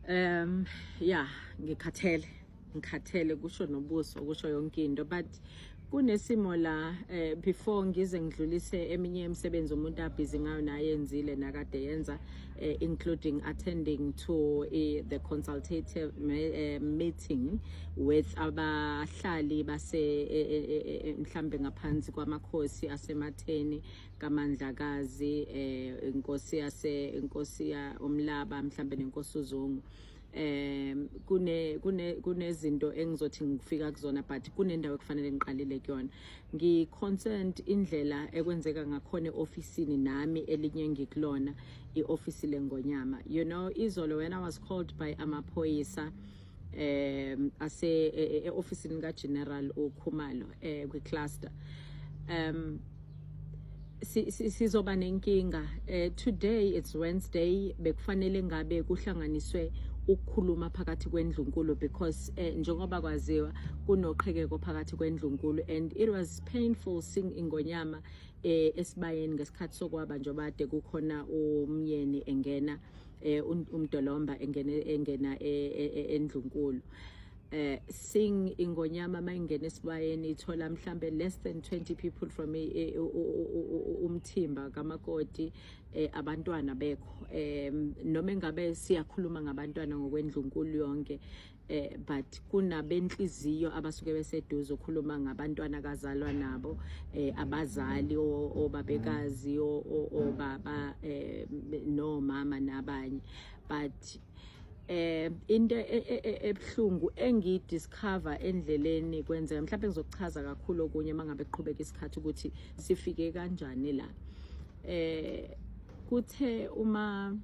Yeah, ngikhathele. Ngikhathele kusho nobuso, kusho yonke into, but kunesimo la before ngize ngidlulise eminye imisebenzi umuntu abhizi ngayo nayenzile nakade yenza, including attending to the consultative meeting with abahlali base mhlambe ngaphansi kwamakhosi aseMatheni kaMandlakazi, inkosi yase inkosi ya uMlaba, mhlambe nenkosi uZungu. Kune kunezinto engizothi ngifika kuzona, but kunendawo ekufanele ngiqalile kuyona. Ngi concerned indlela ekwenzeka ngakhona eofisini nami elinye ngikulona, iofisi lengonyama. Izolo when I was called by amaphoyisa ase eofisini ka General uKhumalo kwi cluster, sizoba nenkinga. Today it's Wednesday, bekufanele ngabe kuhlanganiswe ukukhuluma phakathi kwendlunkulu because njengoba kwaziwa kunoqhekeko phakathi kwendlunkulu, and it was painful seeing ingonyama esibayeni ngesikhathi sokwaba, njengoba kade kukhona umyeni engena, umdolomba engena endlunkulu. Seeing ingonyama mayingena esibayeni ithola mhlambe less than 20 people from umthimba kamakoti, abantwana bekho, noma engabe siyakhuluma ngabantwana ngokwendlunkulu yonke, but kunabenhliziyo abasuke beseduze, ukhuluma ngabantwana kazalwa nabo, abazali, obabekazi, obaba, nomama nabanye. But into ebhlungu engidiscover endleleni kwenzeka, mhlawumbe ngizokuchaza kakhulu okunye mangabe kuqhubeka isikhathi ukuthi sifike kanjani la. Kuthe uma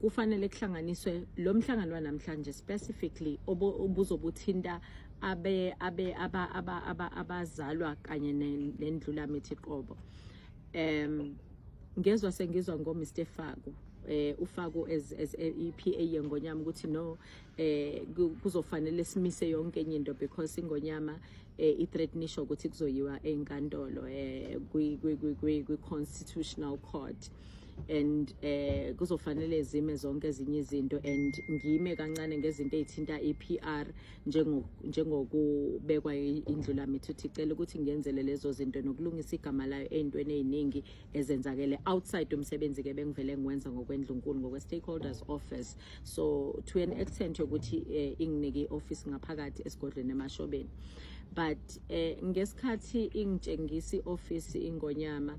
kufanele kuhlanganiswe lo mhlangano wanamhlanje specifically obuzobuthinta abe abe aba aba aba abazalwa kanye nendlulamithi qobo, ngezwa sengizwa ngo Mr Faku, uFaku as iPA yengonyama, ukuthi no, kuzofanele simise yonke enye into because ingonyama ithreatenisha ukuthi kuzoyiwa enkantolo, kwi constitutional court, and kuzofanele zime zonke ezinye izinto and ngime kancane ngezinto ezithinta iPR, njengokubekwa indlulamithi, uthi icela ukuthi ngiyenzele lezo zinto nokulungisa igama layo ey'ntweni ey'ningi ezenzakele outside umsebenzi ke bengivele ngiwenza ngokwendlunkulu, ngokwe-stakeholders office. So to an extent yokuthi inginike i-office ngaphakathi esigodlweni eMashobeni. But ngesikhathi ingitshengisa i-office ingonyama,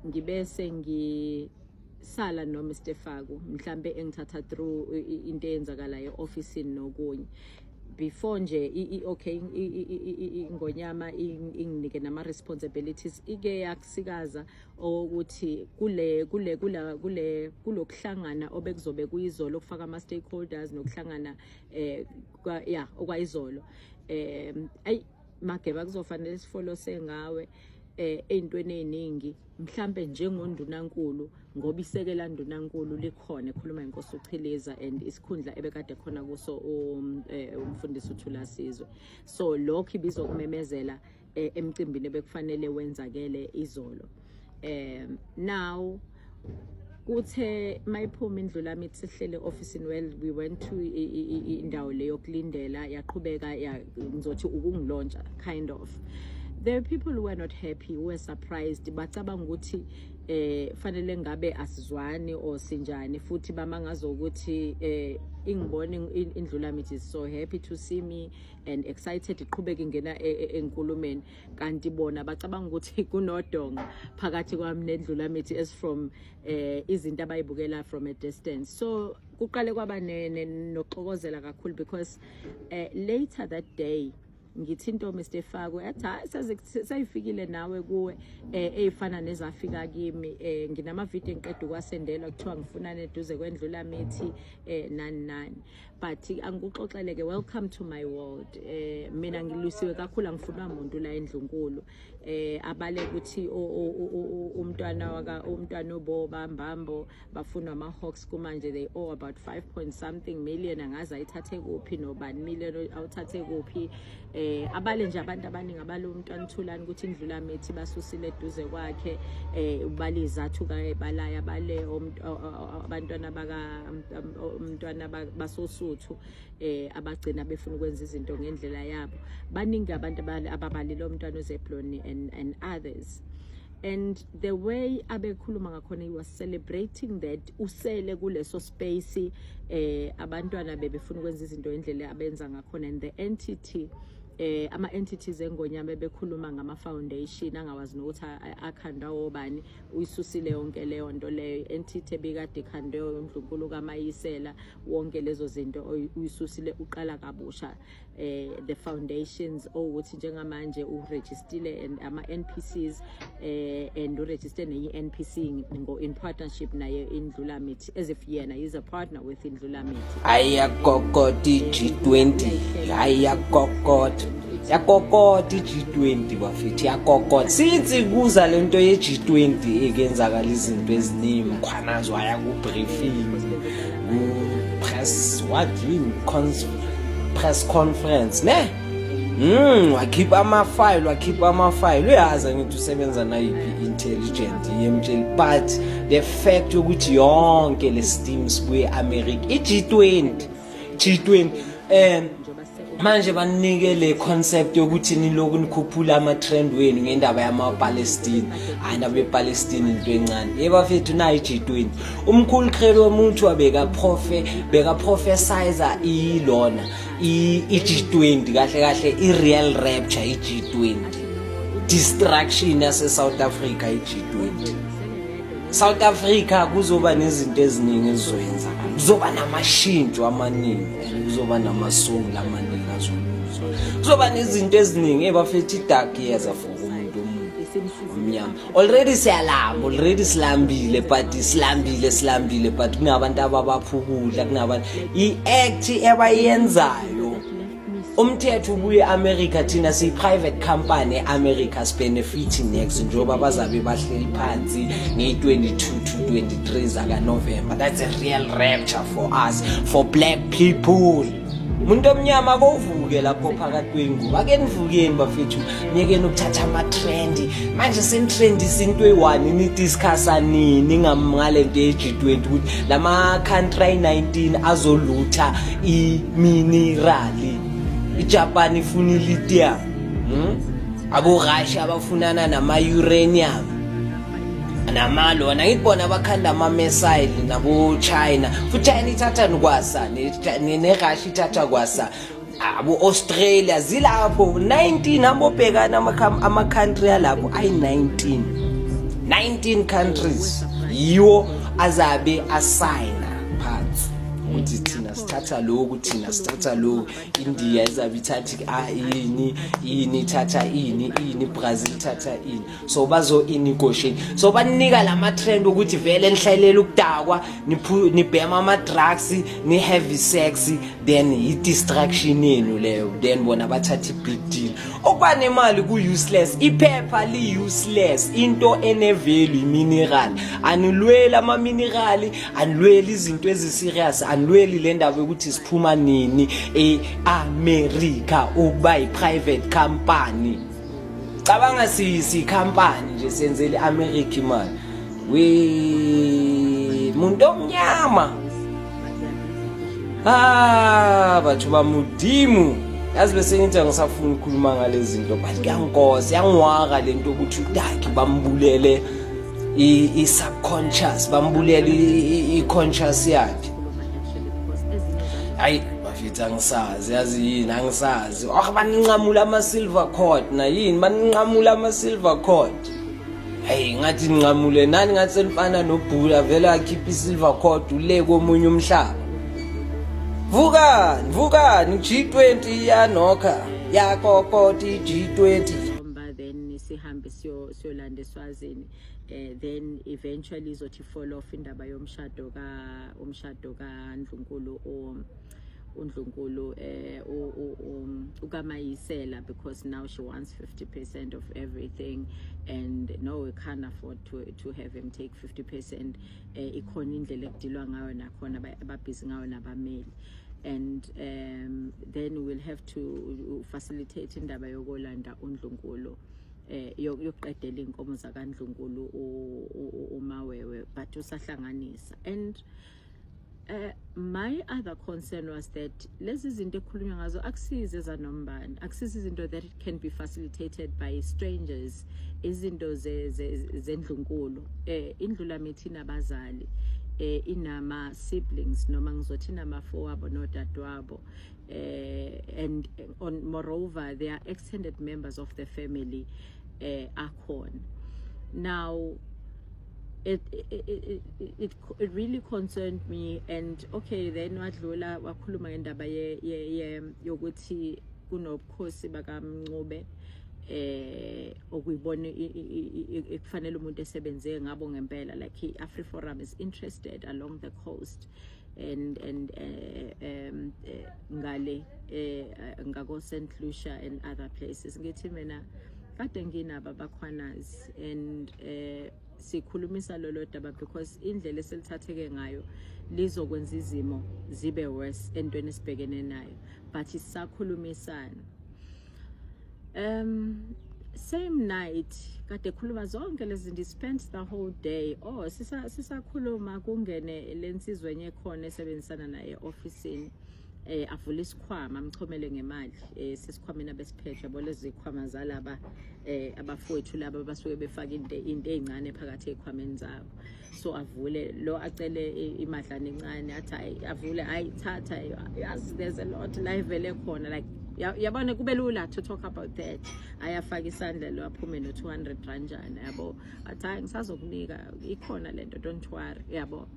ngibese ngisala no Mr Faku, mhlambe engithatha through into eyenzakalayo e-officeini nokunye before nje okay, ingonyama inginike nama responsibilities, ike yakusikaza ukuthi kule kule kula kule kulokuhlangana obekuzobe kuyizolo okufaka ama stakeholders nokuhlangana ya, okwayizolo, ay Mageba, kuzofanele sifolose ngawe ey'ntweni ey'ningi, mhlambe njengondunankulu, ngoba isekela ndunankulu likhona, ekhuluma inkosi uChiliza, and isikhundla ebekade khona kuso umfundisi uThulasizwe. So lokho ibizwa kumemezela emcimbini ebekufanele wenzakele izolo. Now kuthe mayiphuma indlulamithi sihlele office, well, we went to indawo leyo kulindela, yaqhubeka ngizothi ukungilontsha kind of. There are people who were not happy, who were surprised, bacabanga ukuthi fanele ngabe asizwani or sinjani, futhi bamangaza ukuthi ingibone indlulamithi is so happy to see me and excited, iqhubeka ingena enkulumeni, kanti bona bacabanga ukuthi kunodonga phakathi kwami nendlulamithi as from izinto abayibukela from a distance. So kuqale kwaba nokuxokozela kakhulu because later that day ngithi into Mr Faku athi, hayi, seyifikile nawe kuwe eyifana nezafika kimi, nginama video engiqeda ukwasendelwa, kuthiwa ngifuna neduze kwendlulamithi, nani nani. But angikuxoxele ke, welcome to my world. Mina ngilwisiwe kakhulu, angifunwa umuntu la endlunkulu. Abale ukuthi umntwana waka umntwana uboba Mbambo bafunwa ama Hawks kumanje, they owe about 5 point something million, angazi ayithathe kuphi, nobani million awuthathe kuphi. Abale nje abantu abaningi, abale umntwana Thulani ukuthi indlulamithi basusile eduze kwakhe, ubale izathu kabalaya, abale abantwana baka umntwana basosuthu abagcina befuna ukwenza izinto ngendlela yabo. Baningi abantu ababalile, umntwana uZeblon and others. And the way abekhuluma ngakhona, he was celebrating that usele kuleso space, abantwana bebefuna ukwenza izinto indlela abenza ngakhona. And the entity, ama entities engonyama bekhuluma ngama foundation angawazi nokuthi akhandwa obani, uyisusile yonke leyo nto leyo. Entity ebikade ikhandwe uNdlunkulu kaMayisela, wonke lezo zinto uyisusile, uqala kabusha the foundations, owukuthi njengamanje uregistile and ama NPCs, and uregister nenye NPC ngo in partnership naye Indlulamithi, as if yena is a partner with Indlulamithi. Ayakokota i-G20, ayakokota, yakokota i-G20 bafethu, yakokota. Since kuza lento ye-G20 ekenzakala izinto eziningi. Mkhwanazi waya ku-briefing, ku-press, what yini, press conference ne, wakhipha amafayili, wakhipha amafayili. Uyazi ngithi usebenza nayiphi intelligent yemtsheli, but the fact yokuthi yonke le steam sibuye America, i-G20, G20, manje banike le concept yokuthi niloku nikhuphula ama-trend wenu ngendaba yama-Palestine. Hayi, indaba ye-Palestine into encane yebafethu. Nayo i-G20, umkhulu Credo Mutwa bekaprophesiza ilona i-G20, kahle kahle i-real rapture i-G20, destruction yase-South Africa i-G20. South Africa kuzoba nezinto eziningi ezizoyenzakala, kuzoba namashintsho amaningi and kuzoba namasongo amaningi azoluzwa, kuzoba nezinto eziningi ebafethu. I-dark years for umuntu omnyama. Already siyalamba, already silambile, but silambile, silambile, but kunabantu ababapha ukudla, kunabantu i-act ebayenzayo. Umthetho ubuye e-America, thina siyi-private company e-America, sibenefit next njengoba bazabe bahleli phansi ngeyi-22 to 23 zakaNovember. That's a real rapture for us, for black people. Umuntu omnyama kovuke lapho phakathi kwengubo. Ake nivukeni bafethu, niyekeni ukuthatha ama-trend. Manje senitrendisa into eyi-one, nidiscussa nini ngale nto ye-G20, ukuthi lama-country ayi-19 azolutha iminerali? IJapan ifuna i-lithium, Abo-Russia abafunana nama-uranium namalona, ngithi bona bakhanda ama-missile, nabo-China futhi. China ithatha kwasa, ne-Russia ithatha kwasa, abo-Australia zilapho 19. Ambobhekana ama-country alapho ayi-19, 19 countries yiwo azabe asayina phansi ukuthi thina sithatha lokhu, thina sithatha lokhu. India izabe ithatha ini, ini ithatha ini, ini Brazil ithatha ini. So bazo negotiate, so banika lama trend ukuthi vele nihlalele ukudakwa, nibhema ama drugs, ni have sex, then i distraction yenu leyo, then bona bathatha i big deal. Okuba nemali ku useless, iphepha li useless. Into ene value imineral. Anilweli ama mineral, anilweli izinto ezi serious, anilweli le ndaba yokuthi siphuma nini eAmerica ukuba i private company. Cabanga si company nje senzele iAmerica imali. We muntu omnyama, ah, batho ba Modimo, yazi bese ngithi angisafuni ukukhuluma ngalezi zinto, but kuyankosa, yangiwaka lento ukuthi udaki bambulele i-subconscious, bambulele i-conscious yakhe. Hayi bafethu, angisazi, yazi yini, angisazi. Oh, baninqamula ama-silver cord na yini, baninqamula ama-silver cord. Hey, ngathi ninqamule nani, ngathi senifana nobhula vele akhipha i-silver cord ule komunye umhlaba. Vukani, vukani, G20 iyanokha, yakokota i-G20. Omba, then sihambe siyolanda eSwazini, then eventually izothi fall off indaba yomshado ka umshado kaNdlunkulu, uNdlunkulu ukaMayisela, because now she wants 50% of everything and no, we can't afford to have him take 50%. Ikhona indlela ekudilwa ngayo nakhona, ababhizi ngayo nabameli. And then we'll have to facilitate indaba yokolanda uNdlunkulu, yokuqedela inkomo zakaNdlunkulu uMawewe, but usahlanganisa. And my other concern was that lezi zinto ekhulunywa ngazo akusize zanombani, akusize izinto that can be facilitated by strangers, izinto zendlunkulu. Indlulamithi inabazali, inama siblings, noma ngizothi inamafowabo nodadewabo, and on moreover they are extended members of the family akhona. Now it really concerned me. And okay, then wadlula wakhuluma ngendaba ye ye yokuthi kunobukhosi bakaMncube, okuyibona ekufanele umuntu esebenze ngabo ngempela, like i-AfriForum is interested along the coast and ngale ngako St Lucia and other places. Ngithi mina kade nginabo abakhwanazi and sikhulumisa lolo daba because indlela eselithatheke ngayo lizokwenza izimo zibe worse entweni esibhekene nayo, but sisakhulumisana. Same night kade khuluma zonke lezi zinto, spent the whole day. Oh, sisakhuluma kungene lensizwe enye khona esebenzisana naye officeini, avula isikhwama, amchomele ngemali sesikhwameni abesiphethe, yabo, lezi zikhwama zalaba abafowethu laba basuke befaka into ezincane phakathi ezikhwameni zabo. So avule lo, acele imadlana encane, athi hayi, avule, hayi, thatha, yazi there's a lot la ivele khona, like yabona kube lula to talk about that. Ayafaka isandla lo, aphume no 200 ranjana, yabo, athi hayi, ngisazokunika, ikhona lento, don't worry, yabo.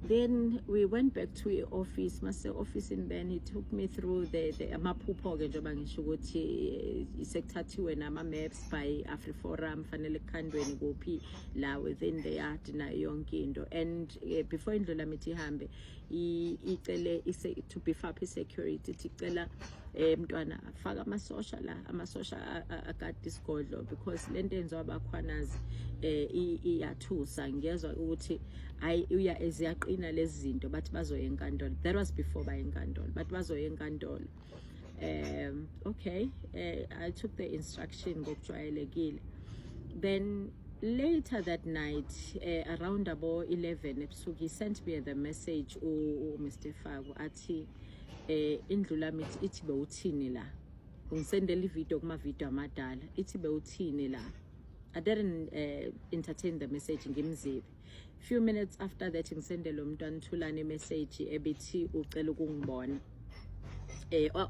Then we went back to i-office. Mase office, and then he took me through the amaphupho ke, njengoba ngisho ukuthi sekuthathiwe nama maps by AfriForum, fanele kukhandweni kuphi la within the yard nayo yonke into. And before indlulamithi ihambe, icele to beef up i-security, ithi icela mntwana afaka amasosha la, amasosha agade isigodlo, because lento yenziwa abakhwanazi iyathusa. Ngiyezwa ukuthi hayi, uya eziyaqina lezi zinto, bathi bazoya enkantolo. That was before baye enkantolo, bathi bazoya enkantolo. Okay, I took the instruction ngokujwayelekile. Then later that night, around abo 11 ebusuku, he sent me the message u Mr Faku, athi indlulamithi ithi bewuthini la, ungisendela ivideo kuma video amadala, ithi bewuthini la. I didn't entertain the message, ngimzibe. Few minutes after that, ngisendele umntwana Thulani message ebithi ucela ukungibona,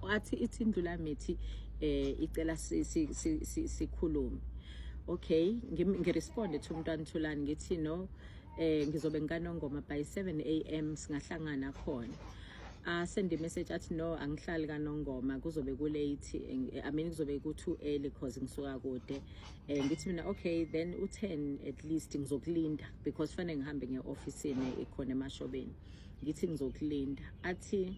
athi ithi indlulamithi icela sikhulume. Okay, ngiresponde to umntwana Thulani, ngithi no, ngizobe ngikanongoma by 7 am, singahlangana khona. Asend message athi no, angihlali kaNongoma, kuzobe ku late, I mean kuzobe ku too early because ngisuka kude. Ngithi mina okay, then u10 at least ngizokulinda, because fanele ngihambe nge-officeini ikhona emashobeni. Ngithi ngizokulinda. Athi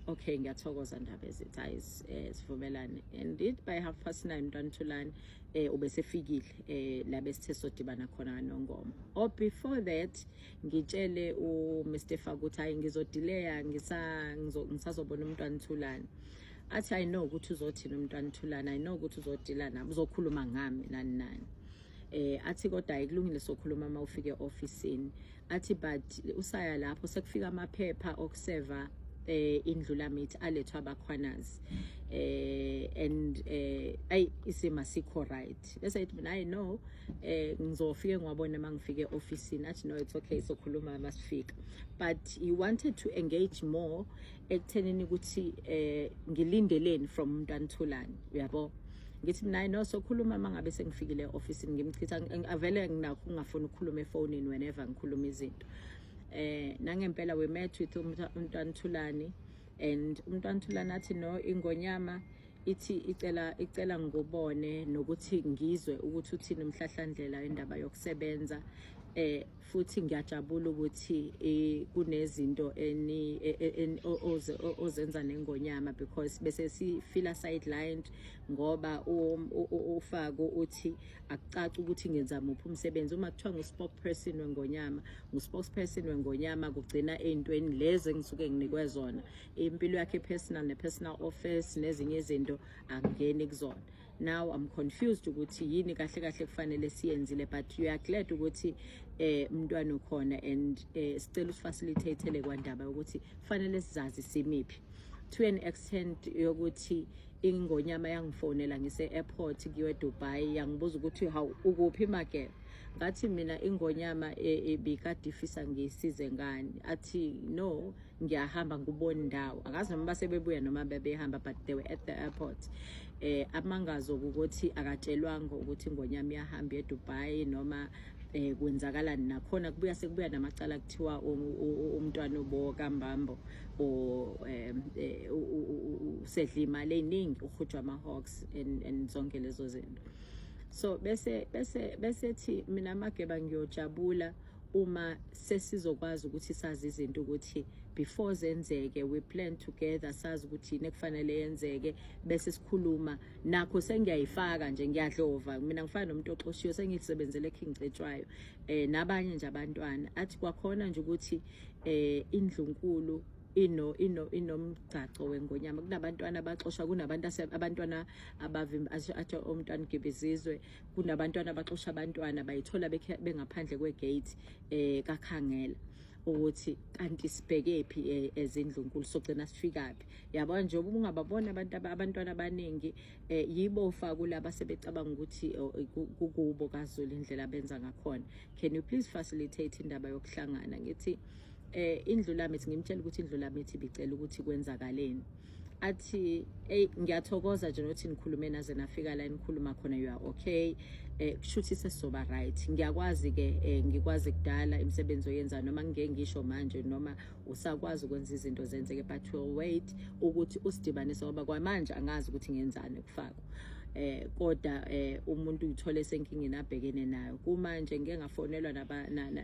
okay, ngiyathokoza ndaba ezithi hayi, sivumelane. And it by 9:30 mntwana Thulani ubesefikile la besithe sodibana khona kaNongoma. Or before that, ngitshele u Mr Faku ukuthi hayi, ngizodelaya, ngisazobona umntwana Thulani. Athi I know ukuthi uzothini umntwana Thulani, I know ukuthi uzodila nami, uzokhuluma ngami, nani nani. Athi kodwa ayikulungile, sokhuluma uma ufike e-officeini. Athi but usaya lapho sekufika amaphepha okuseva indlulamithi alethwa abakhwanazi, and ay, isimo sikho right. Bese ithi mina I know, ngizofike ngiwabona mangifike e-officeini. Athi no, it's okay, sokhuluma masifika. But he wanted to engage more ekuthenini ukuthi ngilindeleni from umntwana Thulani, uyabo. Ngithi mina no, sokhuluma mangabe sengifikile e-officeini. Ngimchitha, avele nginakho ungafuni ukukhuluma efonini whenever ngikhuluma izinto. Nangempela we met with umntwana Thulani, and umntwana Thulani athi no, ingonyama ithi icela ngikubone nokuthi ngizwe ukuthi uthini umhlahlandlela indaba yokusebenza. Futhi ngiyajabula ukuthi kunezinto eni ozenza nengonyama, because bese si feel sidelined ngoba uFako uthi akucaci ukuthi ngenza muphi umsebenzi. Uma kuthiwa ngu-spokesperson wengonyama, ngu-spokesperson wengonyama, kugcina ey'ntweni lezi engisuke nginikwe zona. Impilo yakhe personal ne-personal office nezinye izinto akungeni kuzona. Now I'm confused ukuthi yini kahle kahle kufanele siyenzile, but you are glad ukuthi umntwana ukhona and sicela usifacilitate kwandaba ukuthi kufanele sizazi simiphi, to an extent yokuthi ingonyama yangifonela ngise-airport kuyiwe eDubai, yangibuza ukuthi, "Hawu, ukuphi, Mageba?" Ngathi mina ingonyama ibikade ifisa ngiyisize ngani. Athi, "No, ngiyahamba, ngubona indawo." Akazi noma basebebuya noma bebehamba, but they were at the airport. Amangazo ukuthi akatshelwanga ukuthi ingonyama iyahamba eDubai noma kwenzakalani. Nakhona kubuya sekubuya namacala, kuthiwa umntwana ubo kaMbambo o usedla imali eziningi, uhujwa ama-hawks and zonke lezo zinto. So bese thi mina, Mageba, ngiyojabula uma sesizokwazi ukuthi sazi izinto ukuthi before zenzeke, we plan together, sazi ukuthi yini ekufanele yenzeke, bese sikhuluma nakho. Sengiyayifaka nje, ngiyadlova mina, ngifana nomuntu oxoshiwe, sengiyisebenzele eKing Cetshwayo nabanye nje abantwana. Athi kwakhona nje ukuthi indlunkulu ino inomgcaco wengonyama, kunabantwana abaxoshwa, kunabantu abantwana abavimba, athi umntwana Gibizizwe, kunabantwana abaxosha abantwana bayithola bengaphandle kwegate kakhangela ukuthi kanti sibheke phi ezindlunkulu, sogcina sifikaphi. Yabona nje, ungababona abantu abantwana abaningi yibo kulaba sebecabanga ukuthi kukubo kaZulu indlela abenza ngakhona. Can you please facilitate indaba yokuhlangana? Ngithi indlu lami, ngimtshela ukuthi indlu lami ithi bicela ukuthi kwenzakaleni. Athi, "Hey, ngiyathokoza nje nokuthi nikhulume naze nafika la nikhuluma khona. You are okay, kushuthi sesizoba right. Ngiyakwazi ke, ngikwazi kudala imisebenzi oyenza, noma ngeke ngisho manje noma usakwazi ukwenza izinto zenzeke, but we'll wait ukuthi usidibanise ngoba kwamanje angazi ukuthi ngenzani kufakwa." Kodwa umuntu uyithole senkingeni abhekene nayo kumanje. Ngeke ngafonelwa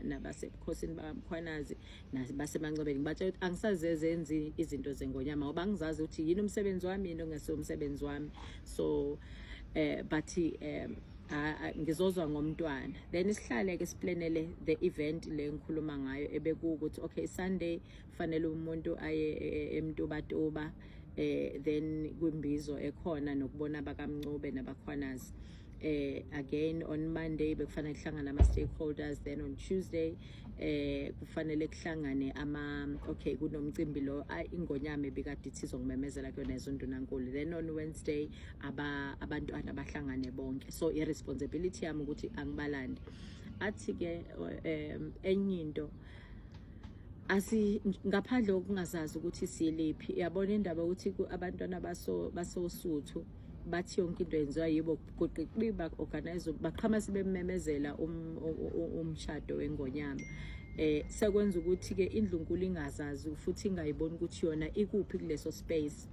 nabasebukhosini bakaMkhwanazi nabasemancebeni, ngibatshela ukuthi angisazezenzi izinto zengonyama ngoba angizazi ukuthi yini umsebenzi wami, yini ongesiwo umsebenzi wami. So but ngizozwa ngomntwana. Then sihlale ke siplanele the event le ngikhuluma ngayo, ebekuwukuthi okay, Sunday fanele umuntu aye eMtubatuba, then kwimbizo ekhona nokubona bakaMncube nabakhwanazi. Again on Monday bekufanele kuhlangane ama stakeholders, then on Tuesday kufanele kuhlangane ama, okay, kunomcimbi lo ingonyama ebikade ithi izongimemezela kuyona ezondunankulu. Then on Wednesday abantwana bahlangane bonke, so i responsibility yami ukuthi angibalande. Athi ke enye into, asi ngaphandle kokungazazi ukuthi siliphi, yabona indaba ukuthi abantwana baso basosuthu bathi yonke into yenziwa yibo, kuqiqi ba-organize, baqhama sebememezela umshado wengonyama. Sekwenza ukuthi ke indlunkulu ingazazi futhi ingayiboni ukuthi yona ikuphi kuleso space.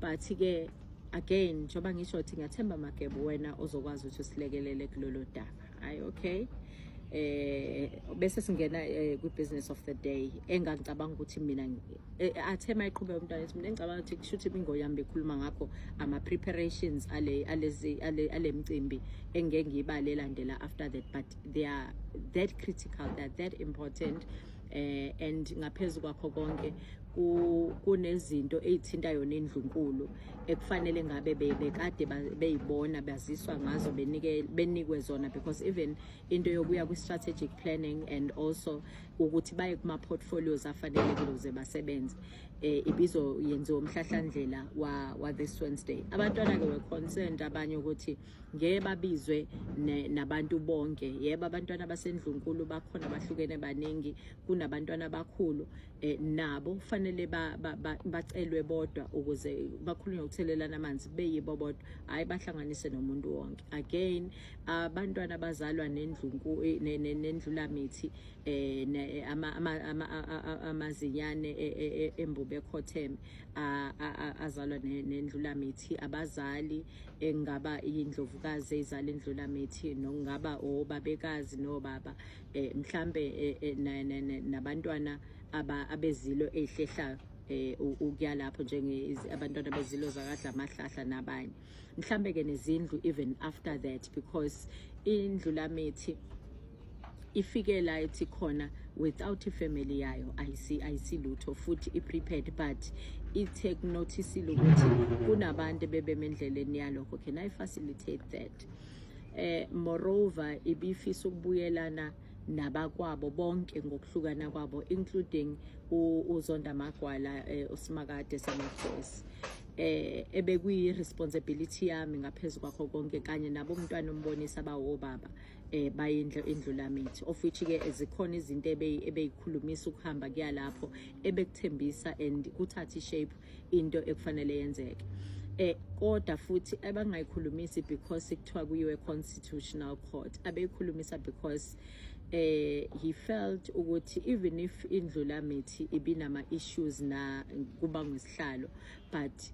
But ke again, njengoba ngisho ukuthi ngiyathemba, Magebo, wena ozokwazi ukuthi usilekelele kulolo daba. Hayi, okay, bese singena kwi business of the day engangicabanga ukuthi mina athe mayiqhubeka umntwana ethi mina ngicabanga ukuthi kushuthi ingonyama bekhuluma ngakho ama preparations ale alezi ale alemcimbi engeke ngiyibale landela after that, but they are that critical, they are that important. And ngaphezulu kwakho konke kunezinto ezithinta yona indlunkulu ekufanele ngabe bekade beyibona, baziswa ngazo, benike benikwe zona, because even into yokuya kwi strategic planning and also ukuthi baye kuma portfolios afanelekile ukuze basebenze ibizo yenziwa umhlahlandlela wa this Wednesday. Abantwana ke were concerned abanye ukuthi ngeke babizwe nabantu bonke. Yebo, abantwana basendlunkulu bakhona, bahlukene, baningi, kunabantwana abakhulu, nabo kufanele bacelwe bodwa ukuze bakhulunywe ukuthelelana amanzi beyibo bodwa, hayi bahlanganise nomuntu wonke. Again, abantwana abazalwa nendlunku nendlulamithi. Amazinyane embube ekhotheme azalwa nendlulamithi, abazali engaba indlovukazi ezala indlulamithi, nokungaba obabekazi nobaba, mhlambe nabantwana abezilo ezihlehlayo ukuya lapho, njenge abantwana bezilo zakadla amahlahla nabanye, mhlambe ke nezindlu even after that, because indlulamithi ifike la ethi khona without ifamily yayo ayisilutho, futhi i-prepared, but ithe kunotice-ile ukuthi kunabantu bebeme endleleni yalokho. Can I facilitate that? Moreover, ibifisa ukubuyelana nabakwabo bonke ngokuhlukana kwabo, including uZonda Magwala, uSimakade samakhosi, ebekuyi responsibility yami ngaphezulu kwakho konke, kanye nabo umntwana umbonisa abawobaba bayindlu indlulamithi, of which ke zikhona izinto ebeyikhulumisa ukuhamba kuya lapho ebekuthembisa and kuthatha ishape into ekufanele yenzeke. Kodwa futhi abangayikhulumisi because kuthiwa kuyiwe constitutional court, abeyikhulumisa because he felt ukuthi even if indlulamithi ibinama issues na kuba ngesihlalo, but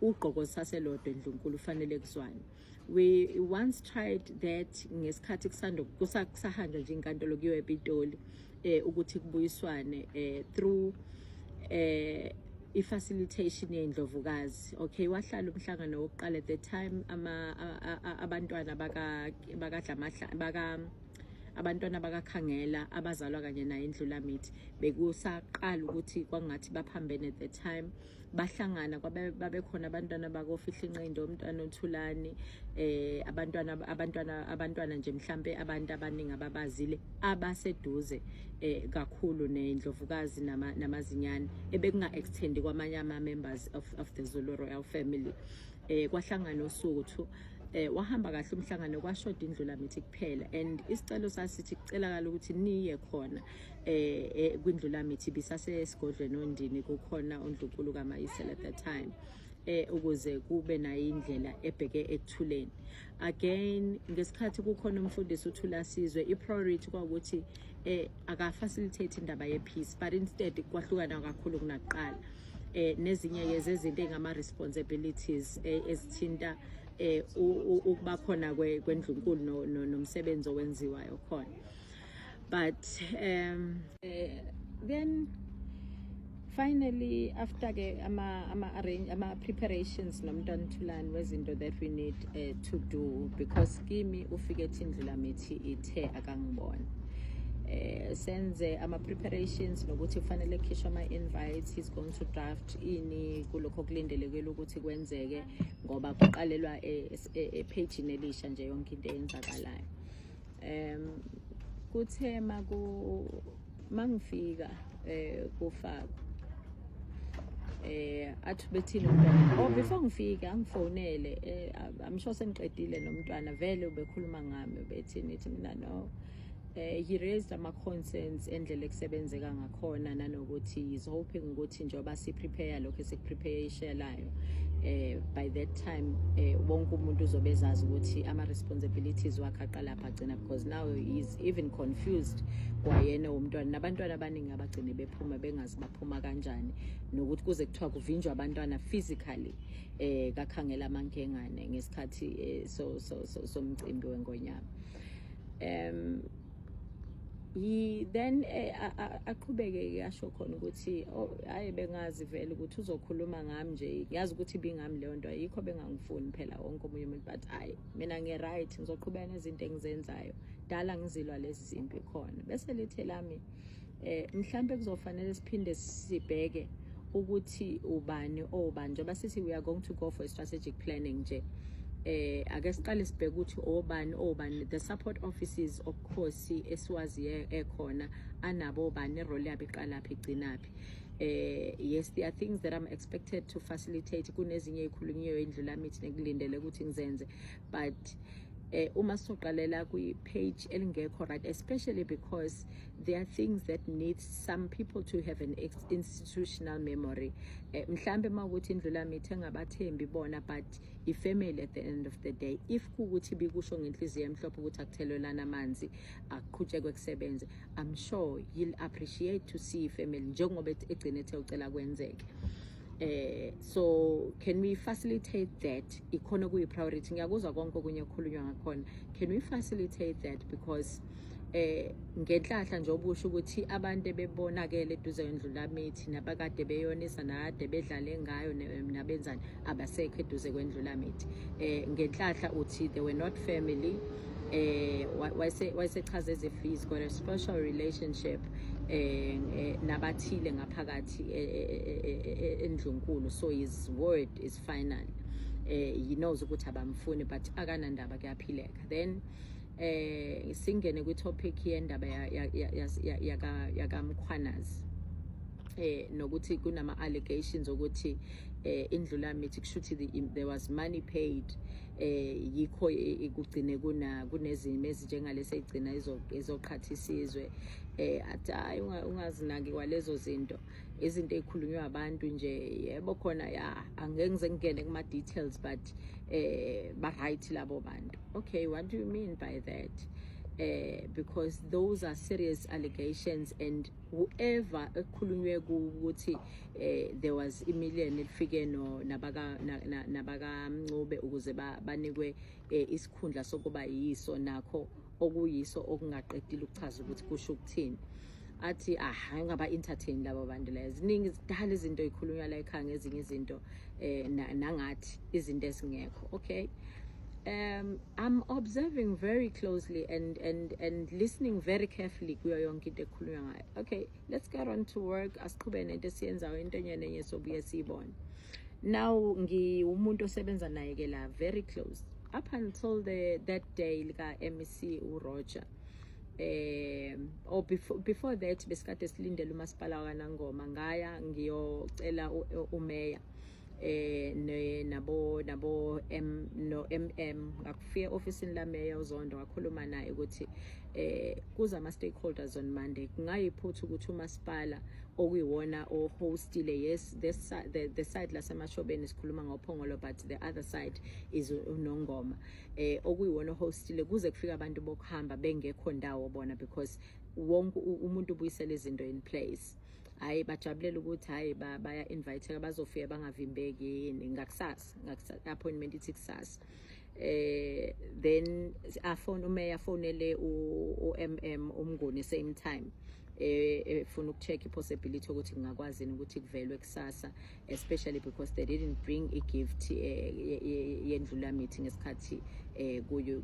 ugqoko saselodwa endlunkulu, fanele kuzwane. We once tried that ngesikhathi kusando kusahanjwa nje inkantolo kuyiwe ePitoli, ukuthi kubuyiswane through i-facilitation yendlovukazi. Okay, wahlala umhlangano wokuqala. At the time ama abantwana baka bakadla baka abantwana bakakhangela abazalwa kanye naye indlulamithi bekusaqala ukuthi kwangathi baphambene. At the time bahlangana, kwabe babekhona abantwana bakofihla inqindo, umntwana uThulani, abantwana nje, mhlambe abantu abaningi ababazile abaseduze kakhulu nendlovukazi namazinyane, ebekunga extend kwamanye ama members of the Zulu royal family. Kwahlangana uSuthu, wahamba kahle umhlangano, kwashoda indlulamithi kuphela, and isicelo sasithi kucelakala ukuthi niye khona kwindlulamithi bisasesigodlweni oNdini, kukhona uNdlunkulu kaMayisela at the time, ukuze kube nayo indlela ebheke ekuthuleni. Again, ngesikhathi kukhona umfundisi uThula Sizwe, i-priority kwawukuthi aka-facilitate indaba ye-peace, but instead kwahlukana kakhulu kunakuqala. Nezinye ke zezinto engama responsibilities ezithinta ukuba khona kwendlunkulu nomsebenzi owenziwayo khona. But then finally, after ke ama arrange ama preparations nomntwana Thulani wezinto that we need to do, because kimi ufike ethi indlulamithi ithe akangibona, senze ama preparations nokuthi kufanele kukhishwe ama invites, he's going to draft ini kulokho kulindelekile ukuthi kwenzeke, ngoba kuqalelwa e-page elisha nje yonke into eyenzakalayo. Kuthe maku mangifika kufaka athi bethini umntwana, oh, before ngifike angifonele, I'm sure sengiqedile nomntwana vele ubekhuluma ngami, bethini, ithi mina no, he raised ama concerns endlela ekusebenzeka ngakhona, nanokuthi he's hoping ukuthi njengoba si prepare lokho esikuprepare ishelayo, by that time wonke umuntu uzobe ezazi ukuthi ama responsibilities wakhe aqala lapha agcina, because now he's even confused kwayena umntwana, nabantwana abaningi abagcine bephuma bengazi baphuma kanjani, nokuthi kuze kuthiwa kuvinjwa abantwana physically kakhangela amankengane ngesikhathi so so so somcimbi wengonyama. He then aqhubeke ke asho khona ukuthi, oh, hayi, bengazi vele ukuthi uzokhuluma ngami nje, ngiyazi ukuthi ibingami leyo nto, ayikho, bengangifuni phela wonke omunye umuntu, but hayi, mina ngi-right, ngizoqhubeka nezinto engizenzayo, dala ngizilwa lezi zimpi khona. Bese lithe lami mhlambe kuzofanele siphinde sibheke ukuthi ubani obani, njengoba sithi we are going to go for a strategic planning nje, ake siqale sibheke ukuthi obani obani the support offices obukhosi esiwaziyo ekhona anabo obani, irole yabo iqalaphi igcinaphi. Yes, there are things that I'm expected to facilitate, kunezinye ikhulunyiwe indlulamithi nekulindele ukuthi ngizenze, but Uma sizoqalela kwi-page elingekho right, especially because there are things that need some people to have an institutional memory. Mhlambe uma ukuthi iNdlulamithi engabathembi bona, but ifamily at the end of the day, if kuwukuthi bikusho ngenhliziyo emhlophe ukuthi akuthelelana amanzi, akuqhutshekwe kusebenze, I'm sure he'll appreciate to see ifamily njengoba egcine ethe ucela kwenzeke. So can we facilitate that? Ikhona kuyi priority. Ngiyakuzwa konke okunye okukhulunywa ngakhona. Can we facilitate that? Because ngenhlahla nje obusho ukuthi abantu ebebonakele eduze kweNdlulamithi nabakade beyonisa nakade bedlale ngayo nabenzani abasekho eduze kweNdlulamithi. Ngenhlahla uthi they were not family. Wayesechaza as if he's got a special relationship nabathile ngaphakathi endlunkulu, so his word is final. He knows ukuthi abamfuni, but akanandaba, kuyaphileka. Then singene kwi-topic yendaba yakaMkhwanazi nokuthi kunama allegations ukuthi iNdlulamithi kushuthi there was money paid, yikho kugcine kunezimo ezinjengalesi egcina ezoqhatha isizwe. Athi hayi, ungazinaki kwalezo zinto, izinto ezikhulunywa abantu nje. Yebo khona ya, angeke ngize ngingene kuma details, but ba right labo bantu. Okay, what do you mean by that? Because those are serious allegations, and whoever ekhulunywe ukuthi there was a million elifike no nabaka nabaka Mncube ukuze banikwe isikhundla sokuba yiso nakho okuyiso okungaqedile ukuchaza ukuthi kusho ukuthini. Athi ah, ngaba entertain labo bantu la. Ziningi, zidala izinto ezikhulunywa la ekhaya ngezinye izinto nangathi izinto ezingekho. Okay, I'm observing very closely and listening very carefully kuyo yonke into ekhulunywa ngayo. Okay, let's get on to work. Asiqhube nento esiyenzayo, into enye nenye sobuye siyibone. Now ngiwumuntu osebenza naye ke la very close up until the that day lika MEC uRoger, or before that besikade silindele umasipala kaNangoma. Ngaya ngiyocela umeya ne nabo M no MM. Ngakufika officeini la mayor uZondo, wakhuluma naye ukuthi kuza ama stakeholders on Monday, kungayiphutha ukuthi umasipala okuyiwona o hostile. Yes, this the side laseMashobeni sikhuluma ngoPhongolo, but the other side is uNongoma, okuyiwona hostile kuze kufika abantu bokuhamba bengekho ndawo bona, because wonke umuntu ubuyisela izinto in place. Hayi, bajabulela ukuthi hayi, baya invite, bazofika bangavimbeki yini ngakusasa, appointment ithi kusasa. Then afone umeya, afonele u-MM uMnguni same time, efuna ukucheck ipossibility ukuthi kungakwazi yini ukuthi kuvelwe kusasa, especially because they didn't bring i-gift yeNdlulamithi ngesikhathi kuyo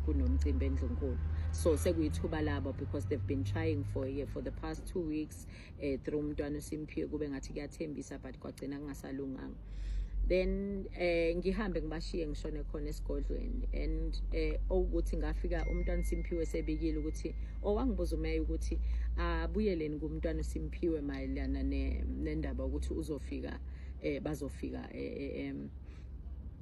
kunomcimbi endlunkulu. So sekuyithuba labo because they've been trying for the past 2 weeks through umntwana uSimphiwe, kube ngathi kuyathembisa, but kwagcina kungasalunganga. Then ngihambe ngibashiye, ngishone khona esigodlweni, and okuthi ngafika umntwana Simphiwe sebikile ukuthi owangibuza umeya ukuthi abuyeleni kumntwana Simphiwe mayelana nendaba ukuthi uzofika, bazofika,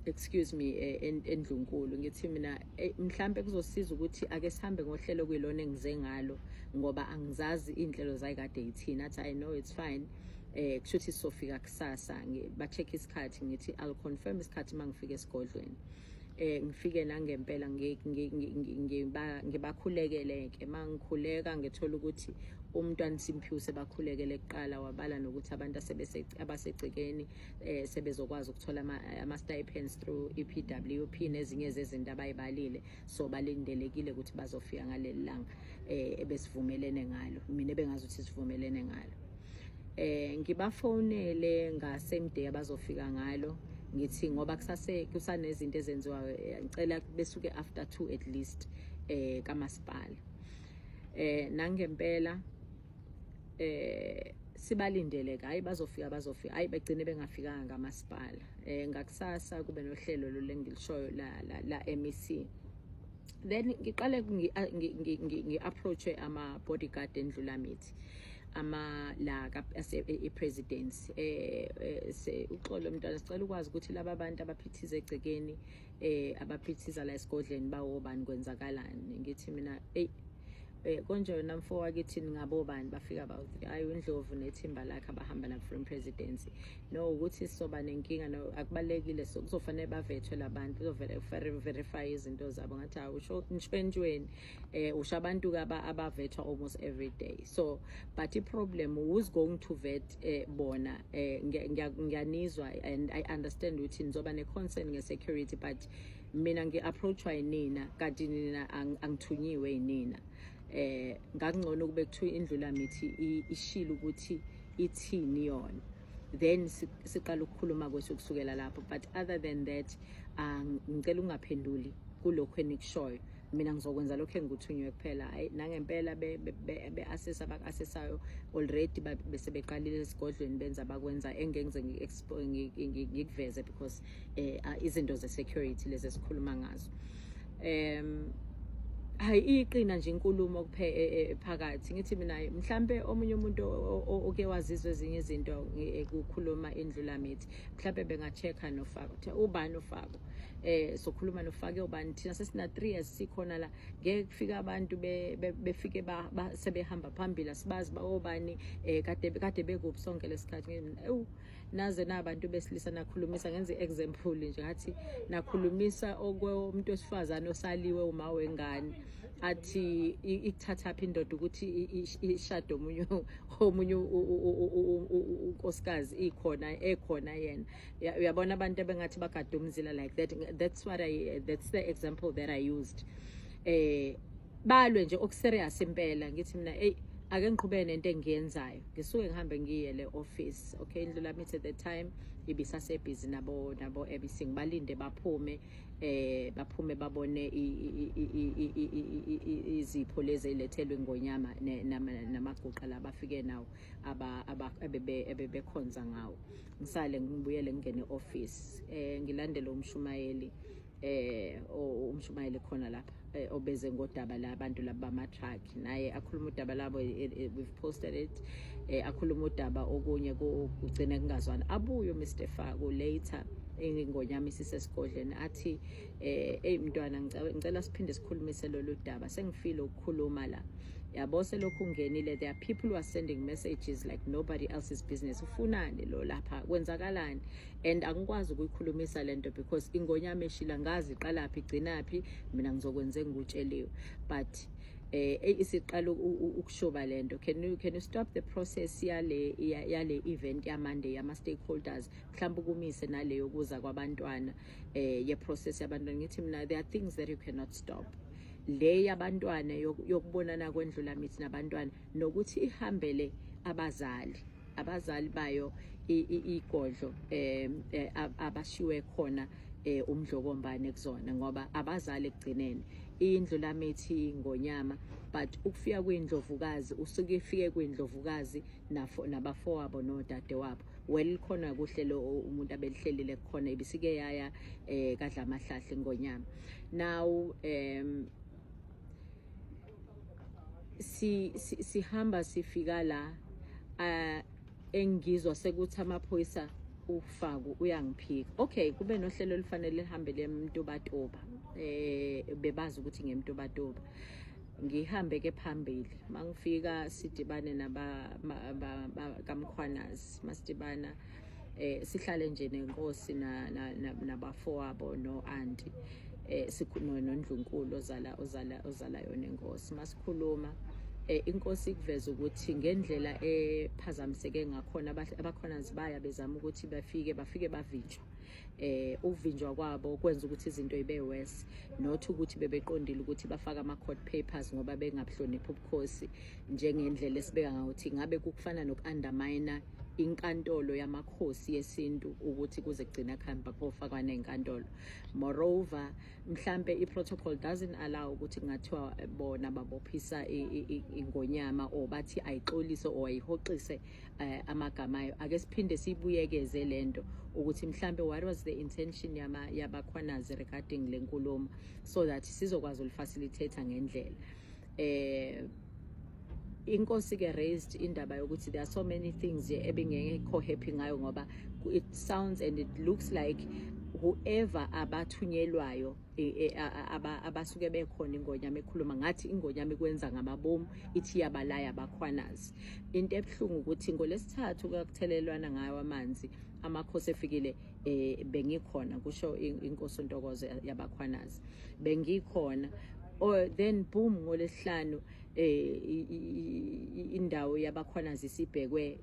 excuse me, endlunkulu. Ngithi mina mhlambe kuzosiza ukuthi ake sihambe ngohlelo kuyilona engize ngalo, ngoba angizazi inhlelo zayikade yithina. Athi I know, it's fine, kusho ukuthi sizofika kusasa, ba check isikhathi. Ngithi I'll confirm isikhathi mangifika esigodlweni. Ngifike nangempela, ngibakhulekele ke. Mangikhuleka ngithola ukuthi umntwana Simphiwe sebakhulekele kuqala, wabala nokuthi abantu abasegcekeni sebezokwazi ukuthola ama stipends through EPWP nezinye zezinto abayibalile, so balindelekile ukuthi bazofika ngaleli langa ebesivumelene ngalo, mina ebengazi ukuthi sivumelene ngalo. Ngibafonele nga same day abazofika ngalo, ngithi ngoba kusase kusanezinto ezenziwayo, ngicela besuke after 2 at least kamasipala. Nangempela sibalindele, hayi bazofika, bazofika, hayi begcine bengafikanga ngamasipala. Ngakusasa kube nohlelo lo lengilishoyo la MEC. Then ngiqale ngi-approach ama bodyguard eNdlulamithi. Ama la i-presidency, uxolo mntwana, sicela ukwazi ukuthi laba bantu abaphithiza egcekeni, abaphithiza la esigodleni, bawobani, kwenzakalani? Ngithi mina, "Ey, konje wena mfo wakithi, ningabobani?" Bafika bawuthi, "Hayi, uNdlovu nethimba lakhe abahamba na from presidency." No, ukuthi sizoba nenkinga, no, akubalekile, so kuzofanele bavethwe labantu, kuzovele verify izinto zabo. Ngathi, "Hawu, usho ntshwentshweni, usho abantu abavethwa almost every day." So but i-problem, who's going to vet bona? Ngiyanizwa and I understand ukuthi nizoba ne-concern nge-security, but mina ngi-approachwa yinina, kanti nina angithunyiwe yinina. Ngakungcono kube kuthiwa iNdlulamithi ishilo ukuthi ithini yona, then siqala ukukhuluma kwethu kusukela lapho. But other than that, ngicela ungaphenduli kulokhu enikushoyo. Mina ngizokwenza lokho engikuthunywe kuphela. Hayi, nangempela be-assessa, abaku-assessayo already bese beqalile esigodlweni, benza abakwenza engeke ngize ngikuveze because izinto ze-security lezi esikhuluma ngazo. Hayi, iqina nje inkulumo kuphe phakathi. Ngithi mina, mhlambe omunye umuntu oke wazizwa ezinye izinto kukhuluma iNdlulamithi, mhlambe benga-check-a noFako. Kuthiwa, "Ubani uFako?" Sokhuluma noFako ubani? Thina sesina 3 years sikhona la, ngeke kufika abantu befike sebehamba phambili, asibazi bawobani, kade bekuphi sonke lesikhathi? Ngithi mina, "Ewu, naze nabantu besilisa nakhulumisa." Ngenza i-example nje, ngathi nakhulumisa okwemuntu wesifazane osaliwe uma wengane, athi ikuthathaphi indoda ukuthi ishade omunye unkosikazi ikhona ekhona yena. Uyabona abantu abengathi bagade umzila like that. That's the example that I used. Balwe nje okuserious impela. Ngithi mina, "Hey, ake ngiqhubeke nento engiyenzayo." Ngisuke ngihambe ngiye le office. Okay, iNdlulamithi at the time ibisasebhizi nabo ABC. Ngibalinde baphume, baphume babone izipho lezi elethelwe ingonyama namaguqa la bafike nawo aba ebebekhonza ngawo. Ngisale ngibuyele ngingene office, ngilandele umshumayeli, umshumayeli khona lapha, obeze ngodaba labantu laba bama-truck, naye akhuluma udaba labo. We've posted it. Akhuluma udaba, okunye kugcine kungazwani. Abuye uMr Faku later, ingonyama isisesigodleni, athi, "Hey mntwana, ngicela siphinde sikhulumise lolu daba, sengifile ukukhuluma la, yabo, selokhu ungenile there are people who are sending messages like nobody else's business. Ufunani lo lapha? Kwenzakalani? And angikwazi ukuyikhulumisa lento because ingonyama eshila ngazi iqalaphi igcinaphi. Mina ngizokwenza engikutsheliwe, but isiqala ukushoba lento. Can you stop the process yale event ya Monday yama stakeholders, mhlawumbe ukumise nale yokuza kwabantwana, ye process yabantwana?" Ngithi mina, "There are things that you cannot stop. Le yabantwana, yokubonana kweNdlulamithi nabantwana, nokuthi ihambele abazali bayo igodlo abashiwe khona umdlokombane kuzona, ngoba abazali ekugcineni iNdlulamithi, ingonyama, but ukufika kwindlovukazi usuke ifike kwindlovukazi nabafowabo nodade wabo. Well, khona kuhlelo umuntu abelihlelile khona, ibisike yaya kadla amahlahle ingonyama. Now sihamba sifika la, engizwa sekuthi amaphoyisa, uFaku uyangiphika. Okay, kube nohlelo olufanele lihambe lemtubatuba, bebazi ukuthi ngemtubatuba. Ngihambe ke phambili, mangifika sidibane naba kaMkhwanazi. Masidibana, sihlale nje nenkosi nabafowabo no auntie, nondlunkulu ozala yona inkosi. Masikhuluma, inkosi ikuveza ukuthi ngendlela ephazamiseke ngakhona, abakhona zibaya bezama ukuthi bafike bavinjwa. Ukuvinjwa kwabo kwenza ukuthi izinto ibe worse, not ukuthi bebeqondile ukuthi bafaka ama court papers ngoba bengabuhloniphi ubukhosi njengendlela esibeka ngakuthi ngabe kufana noku-undermine inkantolo yamakhosi yesintu, ukuthi kuze kugcina kuhamba kofakwa nenkantolo. Moreover, mhlambe i-protocol doesn't allow ukuthi kungathiwa bona babophisa ingonyama or bathi ayixolise or ayihoxise amagama ayo. Ake siphinde siyibuyekeze lento ukuthi mhlambe what was the intention yabakhwanazi regarding le nkulumo, so that sizokwazi ulifacilitate ngendlela. Inkosi ke raised indaba yokuthi there are so many things ebengekho happy ngayo, ngoba it sounds and it looks like whoever abathunyelwayo, abasuke bekhona, ingonyama ekhuluma ngathi ingonyama ikwenza ngamabomu, ithi iyabalaya abakhwanazi. Into ebuhlungu ukuthi ngolesithathu kuyakuthelelwana ngayo amanzi, amakhosi efikile, bengikhona, kusho inkosi uNtokozo yabakhwanazi, bengikhona. Or then boom, ngolesihlanu indawo yabakhwanazi isibhekwe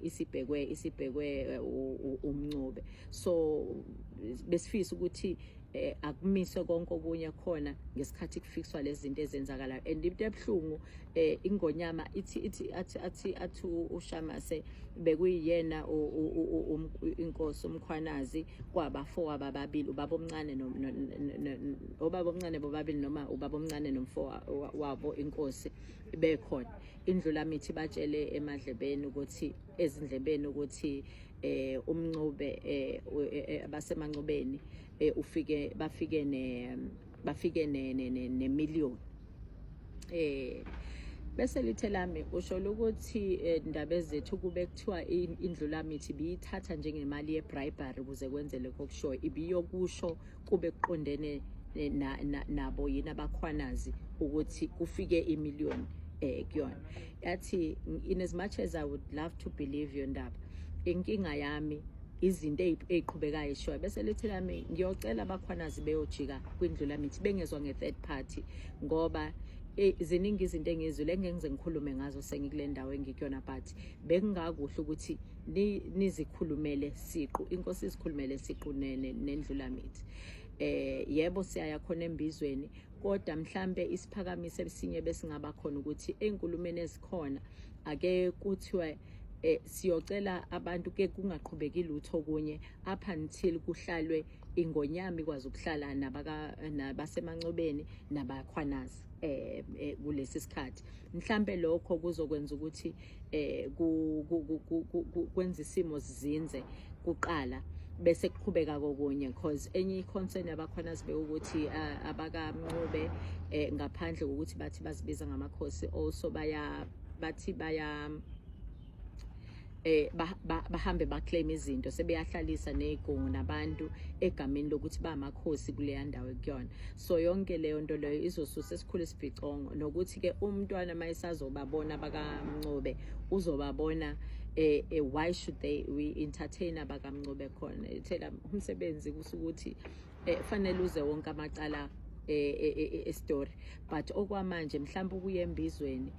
umncube. So besifisa ukuthi akumiswe konke okunye khona ngesikhathi kufikswa lezi zinto ezenzakalayo. And into ebuhlungu, ingonyama ithi athi uShamase bekuyiyena inkosi umkhwanazi kwabafowabo ababili, ubaba omncane obaba omncane bobabili, noma ubaba omncane nomfo wabo inkosi bekhona. Indlulamithi batshele emadlebeni ukuthi, ezindlebeni ukuthi umncube abasemancubeni ufike bafike ne million. Bese lithe lami usho ukuthi ndaba ezethu kube kuthiwa indlulamithi ibiyithatha njengemali ye-bribery ukuze kwenze lokho okushoyo, ibiyokusho kube kuqondene nabo yini abakhwanazi ukuthi kufike imiliyoni kuyona. Yathi, in as much as I would love to believe your ndaba, inkinga yami izinto ey'qhubekayo eshoyo. Bese lithi lami ngiyocela abakhwanazi beyojika kwindlulamithi bengezwa nge-third party, ngoba ziningi izinto engizwile engeke ngize ngikhulume ngazo sengikule ndawo engikuyona, but bekungakuhle ukuthi nizikhulumele siqu, inkosi izikhulumele siqu nendlulamithi. Yebo, siyaya khona embizweni, kodwa mhlambe isiphakamiso esinye besingaba khona ukuthi ey'nkulumeni ezikhona ake kuthiwe siyocela abantu ke kungaqhubeki lutho kunye up until kuhlalwe ingonyama ikwazi ukuhlala nabaka nabasemancobeni nabakhwanazi kulesi sikhathi. Mhlambe lokho kuzokwenza ukuthi kwenza isimo sizinze kuqala, bese kuqhubeka kokunye, because enye i-concern yabakhwanazi bekuthi abakamncube, ngaphandle kokuthi bathi bazibiza ngamakhosi, also baya bathi baya bahambe baclaim izinto, sebeyahlalisa nezigungu nabantu egameni lokuthi bamakhosi kuleya ndawo ekuyona. So yonke leyo nto leyo izosusa esikhulu isibhicongo, nokuthi ke umntwana mayisazobabona bakamncube uzobabona. Why should they we entertain abakamncube khona? Thela umsebenzi kusukuthi fanele uze wonke amacala e-story, but okwamanje mhlawumbe ukuya embizweni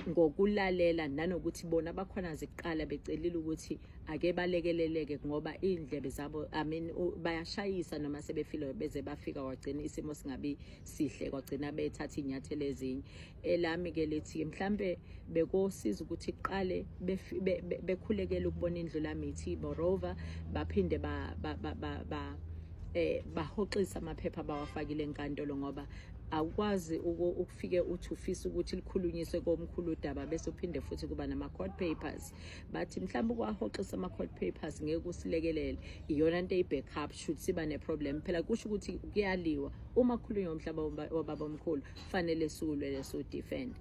ngokulalela, nanokuthi bona bakhona ziqala becelile ukuthi ake balekeleleke, ngoba iy'ndlebe zabo, I mean, bayashayisa noma sebefile beze bafika kwagcina isimo singabi sihle, kwagcina bethatha iy'nyathelo ezinye. Elami ke lithi mhlambe bekosiza ukuthi kuqale bekhulekele ukubona indlulamithi, moreover baphinde ba, ba, ba, ba, ba bahoxisa amaphepha abawafakile enkantolo, ngoba awukwazi ukufike uthi ufisa ukuthi likhulunyiswe komkhulu udaba, bese uphinde futhi kuba nama-court papers. Bathi mhlawumbe ukwahoxisa ama-court papers ngeke kusilekelele, iyona nto eyi-backup should siba ne-problem. Phela kusho ukuthi kuyaliwa uma kukhulunywa umhlaba wababa omkhulu, fanele siwulwele, siwudefend.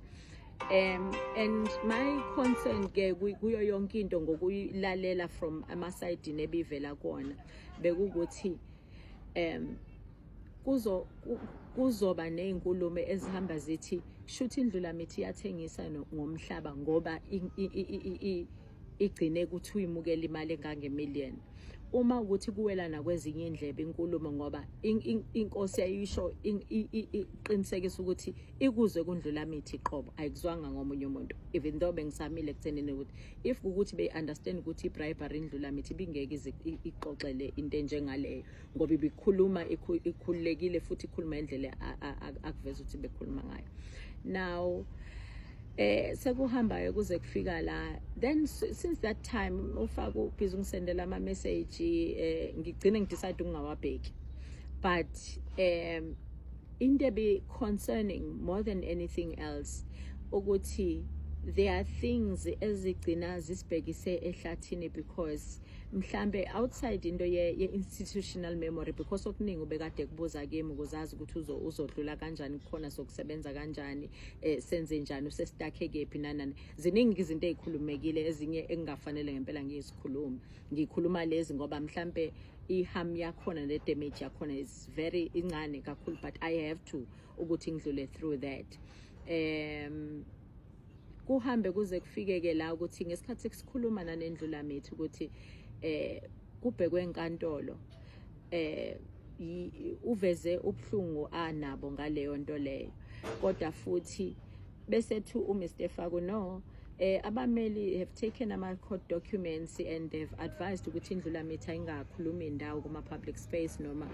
And my concern ke kuyo yonke into ngokuyilalela from amasayidini ebivela kuwona bekukuthi kuzoba nezinkulumo ezihamba zithi shuthi indlulamithi iyathengisa ngomhlaba, ngoba igcine ukuthi uyimukela imali engange-million, uma ukuthi kuwela nakwezinye indlebe inkulumo, ngoba inkosi yayisho iqinisekisa ukuthi ikuzwe kundlulamithi iqobo, ayikuzwanga ngomunye umuntu, even though bengisamile ekuthenini ukuthi if ukuthi be-understand ukuthi i-bribery, indlulamithi ibingeke ize ixoxele into enjengaleyo, ngoba ibikhuluma ikhululekile futhi ikhuluma indlela akuveza ukuthi bekhuluma ngayo. Now sekuhambayo kuze kufika la, then since that time ufaka ubhizi ungisendela ama message, ngigcine ngidecide ukungawabheki. But into ebi concerning more than anything else ukuthi there are things ezigcina zisibhekise ehlathini, because Mhlambe outside into ye institutional memory, because okuningi ubekade kubuza kimi ukuze azi ukuthi uzodlula kanjani khona, sokusebenza kanjani, senze njani, use-stuck-e kephi, nanani. Ziningi izinto ey'khulumekile, ezinye engingafanele ngempela ngizikhulume. Ngikhuluma lezi ngoba mhlambe i-harm yakhona ne-damage yakhona is very incane kakhulu, but I have to ukuthi ngidlule through that. Kuhambe kuze kufike-ke la ukuthi ngesikhathi sikhuluma nanendlulamithi ukuthi kubhekwe enkantolo, uveze ubuhlungu anabo ngaleyo nto leyo, kodwa futhi bese thu uMr Faku, no, abameli have taken ama court documents and they've advised ukuthi indlulamithi ayingakhulumi indawo kuma public space noma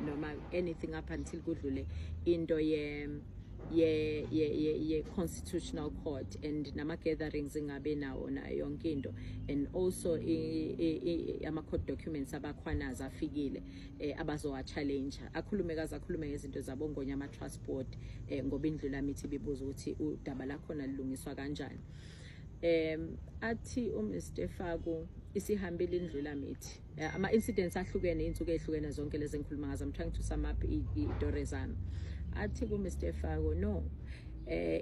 anything up until kudlule into ye constitutional court and nama gatherings ingabe nawo nayo yonke into, and also ama court documents abakhwanazi afikile, abazowa challenge. Akhulume kaze akhulume ngezinto zabo Ngonyama Trust Board, ngoba indlulamithi ibibuza ukuthi udaba lakhona lilungiswa kanjani. Athi uMr Faku isihambile indlulamithi, ama incidents ahlukene, insuku ezihlukene zonke lezi engikhuluma ngazo. I'm trying to sum up i-story zami. Athi ku Mr Faku, no,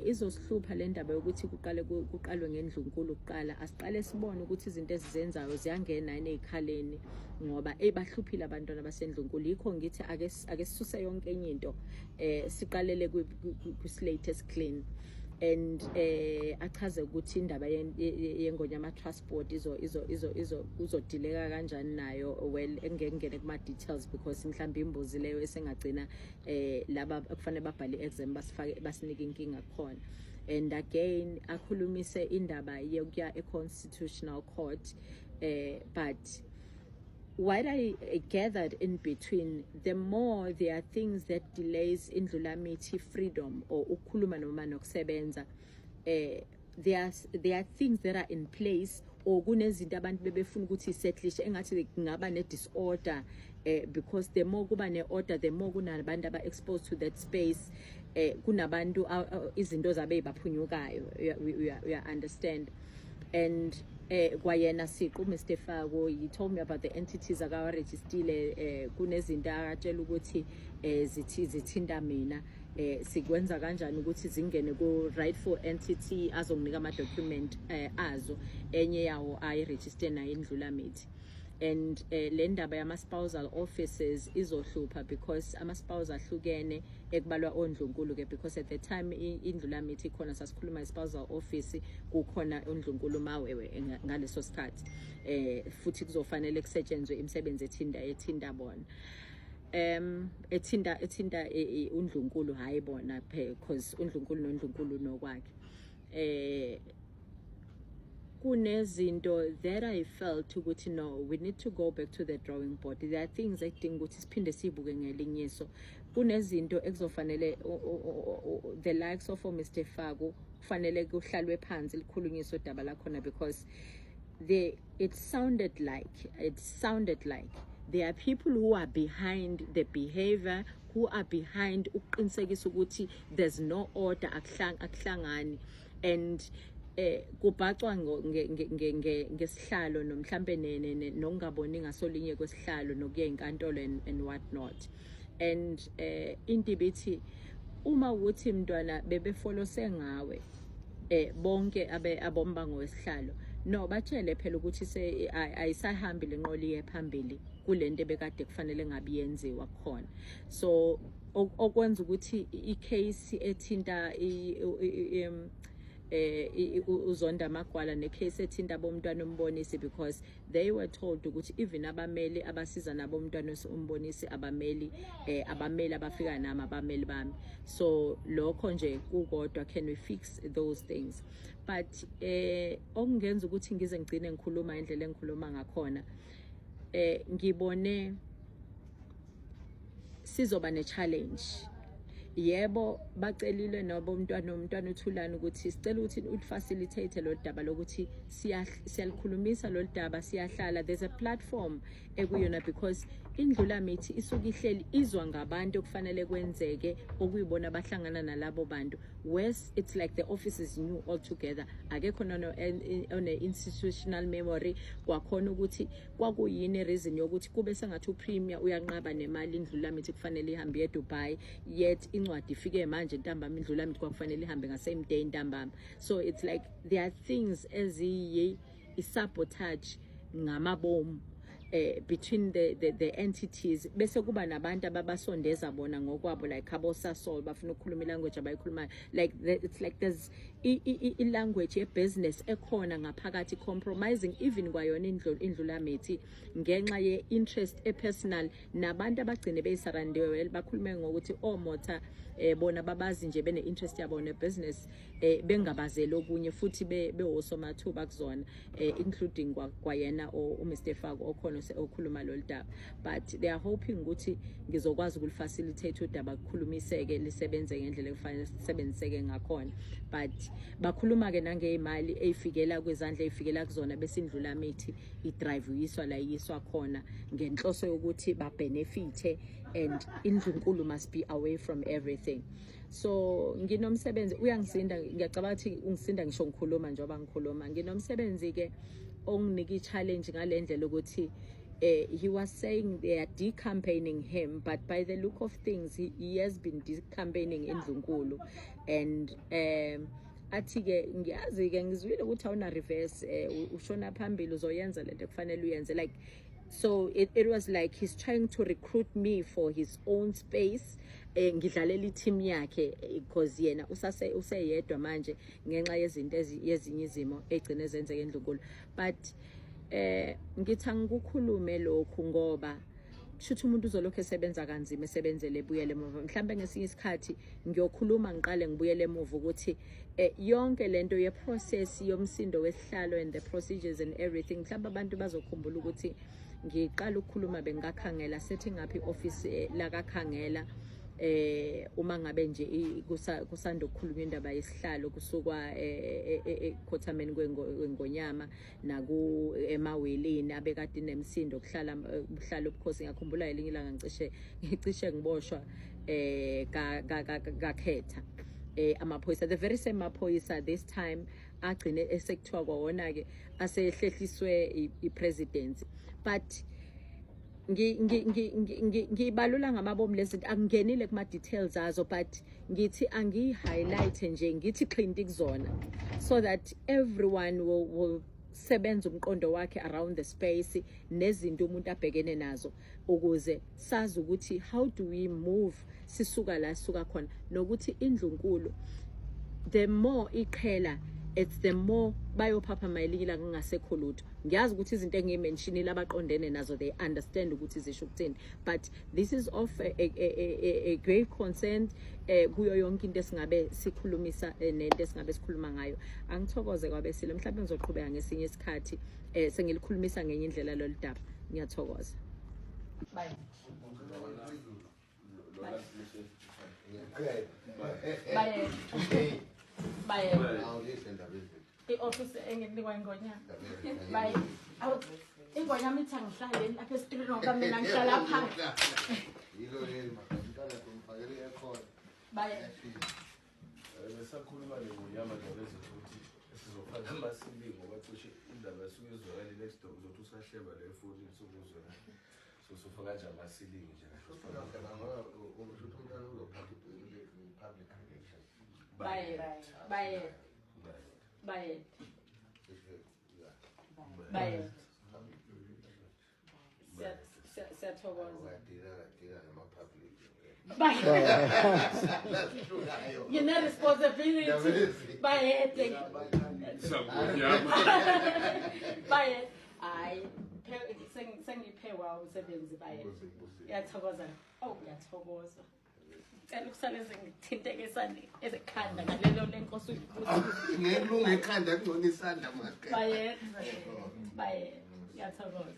izosihlupha le ndaba yokuthi kuqale kuqalwe ngendlunkulu kuqala. Asiqale sibone ukuthi izinto ezizenzayo ziyangena yini ey'khaleni, ngoba ebahluphile abantwana basendlunkulu. Yikho ngithi ake sisuse yonke enye into, siqalele ku-slate clean. And achaze ukuthi indaba yeNgonyama Trust Board izo izo izo izo kuzodileka kanjani nayo. Well, engeke ngene kuma details because mhlawumbe imbuzi leyo esengagcina laba kufanele babhale exam basifake basinike inkinga khona. And again akhulumise indaba yokuya e-constitutional court, but what I gathered in between, the more there are things that delays indlulamithi freedom or ukukhuluma noma nokusebenza, there are things that are in place or kunezinto abantu bebefuna ukuthi isettlishe engathi kungaba ne disorder, because the more kuba ne order, the more kunabantu aba exposed to that space, kunabantu izinto zabe ezibaphunyukayo. You understand? And kwayena siqu Mr Fako, he told me about the entities akawa-registile, kunezinto akatshela ukuthi zithi zithinta mina, sikwenza kanjani ukuthi zingene ku rightful entity, azonginika ama document azo, enye yawo ayi-register nayo indlulamithi. And le ndaba yama spousal offices izohlupha because ama spouse ahlukene, ekubalwa ondlunkulu ke, because at the time indlulamithi ikhona sasikhuluma spousal office, kukhona ondlunkulu mawewe ngaleso sikhathi, futhi kuzofanele kusetshenzwe imisebenzi ethinta bona, ethinta undlunkulu, hayi bona phe, because undlunkulu nondlunkulu nokwakhe. Kunezinto that I felt ukuthi no, we need to go back to the drawing board. There are things ekudinga ukuthi siphinde sibuke ngelinye iso. Kunezinto ekuzofanele the likes of Mr Faku kufanele kuhlalwe phansi likhulunyiswe udaba lakhona, because they it sounded like there are people who are behind the behavior, who are behind ukuqinisekisa ukuthi there's no order, akuhlangani and kubhacwa ngesihlalo nomhlambe nokungaboni ngasolinye kwesihlalo nokuya enkantolo and what not. And into ibithi uma ukuthi mntwana bebefolose ngawe, bonke abe abombango wesihlalo, no, batshele phela ukuthi se ayisahambi lenqola iye phambili kulento ebekade kufanele ngabe yenziwa khona. So okwenza ukuthi i-case ethinta uzonda amagwala ne-case ethinta bomntwana umbonisi, because they were told ukuthi even abameli abasiza nabo umntwana umbonisi, abameli abafika nami, abameli bami. So lokho nje kukodwa, can we fix those things? But okungenza ukuthi ngize ngigcine ngikhuluma indlela engikhuluma ngakhona, ngibone sizoba ne-challenge. Yebo, bacelile nobo umntwana uThulani ukuthi sicela ukuthi u-facilitate lo daba lokuthi siyalikhulumisa lo daba, siyahlala, there's a platform ekuyona, because indlulamithi isuke ihleli izwa ngabantu okufanele kwenzeke okuyibona abahlangana nalabo bantu. Worse, it's like the office is new altogether. Akekho nono one institutional memory kwakhona ukuthi kwakuyini reason yokuthi kube sengathi uPremier uyanqaba nemali iNdlulamithi kufanele ihambe iye eDubai, yet incwadi ifike manje ntambama, iNdlulamithi kwakufanele ihambe nga same day ntambama. So it's like there are things eziyi sabotage ngamabomu between the entities, bese kuba nabantu ababasondeza bona ngokwabo, like abo Sasol bafuna ukukhuluma ilanguage abayikhulumayo. Like it's like there's i language ye-business ekhona ngaphakathi compromising even kwayona iNdlulamithi ngenxa ye-interest epersonal, nabantu abagcine beyisurroundiwe bakhulume ngokuthi omotha bona babazi nje bene-interest yabo ne-business, bengabazeli okunye, futhi bewosomathuba kuzona, including kwayena uMr Faku okhona okhuluma lolu daba. But they are hoping ukuthi ngizokwazi ukulifacilitate udaba, kukhulumiseke, lisebenze ngendlela ekufanele sisebenziseke ngakhona. But bakhuluma ke nangeyimali eyifikela kwezandla, eyifikela kuzona, bese iNdlulamithi idrive uyiswa la iyiswa khona ngenhloso yokuthi babenefite, and indlunkulu must be away from everything. So nginomsebenzi, uyangisinda, ngiyacabanga ukuthi ungisinda ngisho ngikhuluma, njengoba ngikhuluma nginomsebenzi ke onginika i-challenge ngale ndlela ukuthi he was saying they are decampaigning him, but by the look of things he has been decampaigning indlunkulu. And athi ke ngiyazi ke, ngizwile ukuthi awuna reverse, ushona phambili, uzoyenza lento ekufanele uyenze. Like, so it was like he's trying to recruit me for his own space, ngidlalela i-team yakhe, because yena usase useyedwa manje ngenxa yezinto yezinye izimo egcine zenzeka endlunkulu. But ngithi angikukhulume lokhu ngoba kushuthi umuntu uzolokhu esebenza kanzima, esebenzele ebuyele emuva. Mhlawumbe ngesinye isikhathi ngiyokhuluma, ngiqale ngibuyele emuva ukuthi yonke lento ye-process yomsindo wesihlalo and the procedures and everything, mhlawumbe abantu bazokhumbula ukuthi ngiqala ukukhuluma bengakhangela setting up i-office lakakhangela, uma ngabe nje kusanda ukukhulunywa indaba yesihlalo, kusukwa ekhothameni kwengonyama naku emaweleni abekade nemsindo kuhlala buhlala ubukhosi. Ngiyakhumbula elinye ilanga ngicishe ngiboshwa ka kakhetha amaphoyisa, the very same maphoyisa this time agcine esekuthiwa kwawona ke asehlehliswe i-presidency. But ngibalula ngamabomu lezi zinto, angingenile kuma details azo, but ngithi angiyi-highlight nje, ngithi xhinti kuzona so that everyone will sebenza umqondo wakhe around the space nezinto umuntu abhekene nazo, ukuze sazi ukuthi how do we move sisuka la sisuka khona, nokuthi indlunkulu the more iqhela, it's the more bayophaphama elinye ilanga kungasekho lutho. Ngiyazi ukuthi izinto engiyimentionile abaqondene nazo, they understand ukuthi zisho ukuthini, but this is of a great concern kuyo yonke into esingabe sikhulumisa, nento esingabe sikhuluma ngayo. Angithokoze kwabesile, mhlawumbe ngizoqhubeka ngesinye isikhathi, sengilikhulumisa ngenye indlela lolu daba. Ngiyathokoza. Bye. Bye. Bye. I-office enginikwa ingonyama. Bye. Awu, ingonyama ithi angihlaleni lapha esitulweni ngoba mina ngihlala phansi. Yilo leli umntwana kumfakele i-aircon. Bye. Besakhuluma nengonyama ndaba ezithi sizofaka amasilingi ngoba cishe indaba yasuke izwakale next door, uzothi usahleba le efonini sokuzwela, so sofaka nje amasilingi nje kahle. Phela ngoba usho ukuthi umntwana uzophatha i-public relations. Bye. Bye. Bye. Yeah. Bye. Siyathokoza. Ungadila nama-public. Bye. Lahlulayo. Ngine responsibility. Bye. Sangonyama. Bye. Hayi, sengiphewa umsebenzi, baye. Ngiyathokoza. Oh, ngiyathokoza. Cela ukusale sengithinteke esandla ezekhanda ngalelo lenkosi uyibuthi. Ngeke kulunge ekhanda, kungcono isandla maka. Baye. Baye. Ngiyathokoza.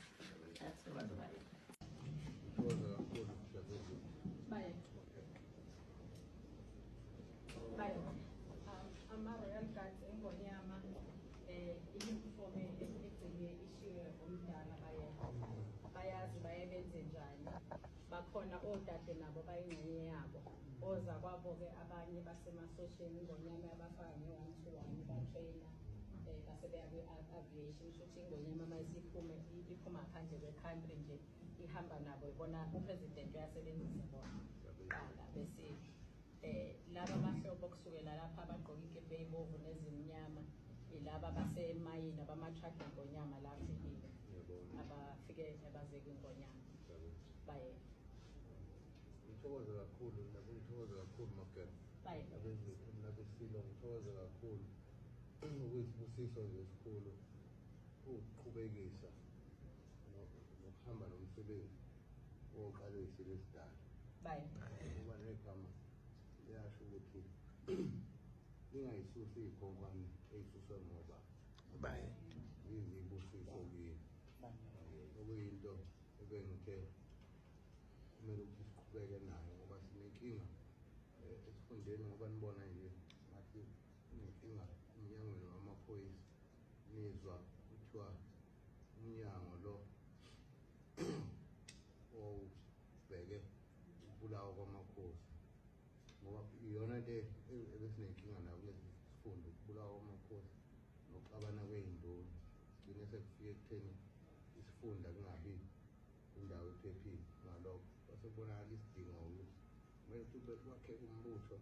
Ngiyathokoza, baye. Baye. Baye. Ama-Royal Guards engonyama, i-uniform egcine ishiwe omdala, baye. Bayazi baye benze njani. Bakhona odade nabo bayingxenye yabo. Oza kwabo-ke abanye basemasosheni, iNgonyama yabafaka nge-1 to 1 batrayina, base beya kwi-aviation. Kusho ukuthi iNgonyama uma isiphume iphuma ngaphandle kwe-country nje, ihamba nabo, ibona upresident uyasebenzisa bona qala, bese laba abahlobo kusukela lapha abagqoka ikephe ey'bovu nezimnyama, ilaba basemayini abama-truck eNgonyama la afikile, abafike abaze kwiNgonyama baye. Ngithokoze kakhulu, ngithokoze kakhulu, Mageba. Baye. Nabesilo, ngithokoze kakhulu. Ukuyisibusiso nje esikhulu ukuqhubekisa nokuhamba nomsebenzi oqalwe isilo esidala. Baye. Ngoba negama liyasho ukuthi lingayisusi iy'khonkwane ey'suswe ngoba Baye. izibusiso kini, okuyinto ebengithe kumele ukuthi siqhubeke nayo, ngoba sinenkinga esifundeni, ngoba nibona nje ngathi kunenkinga emnyangweni wamaphoyisa. Nizwa kuthiwa umnyango lo owawubheke ukubulawa kwamakhosi, ngoba iyona nto ebesinenkinga nayo kulesi sifundo, ukubulawa kwamakhosi nokuxabana kwey'nduna. Sigcine sekufike ekutheni isifunda kungabi indawo ephephile. Ngalokho kwase kubonakala isidingo ukuthi kumele ukuthi kwakheke umbutho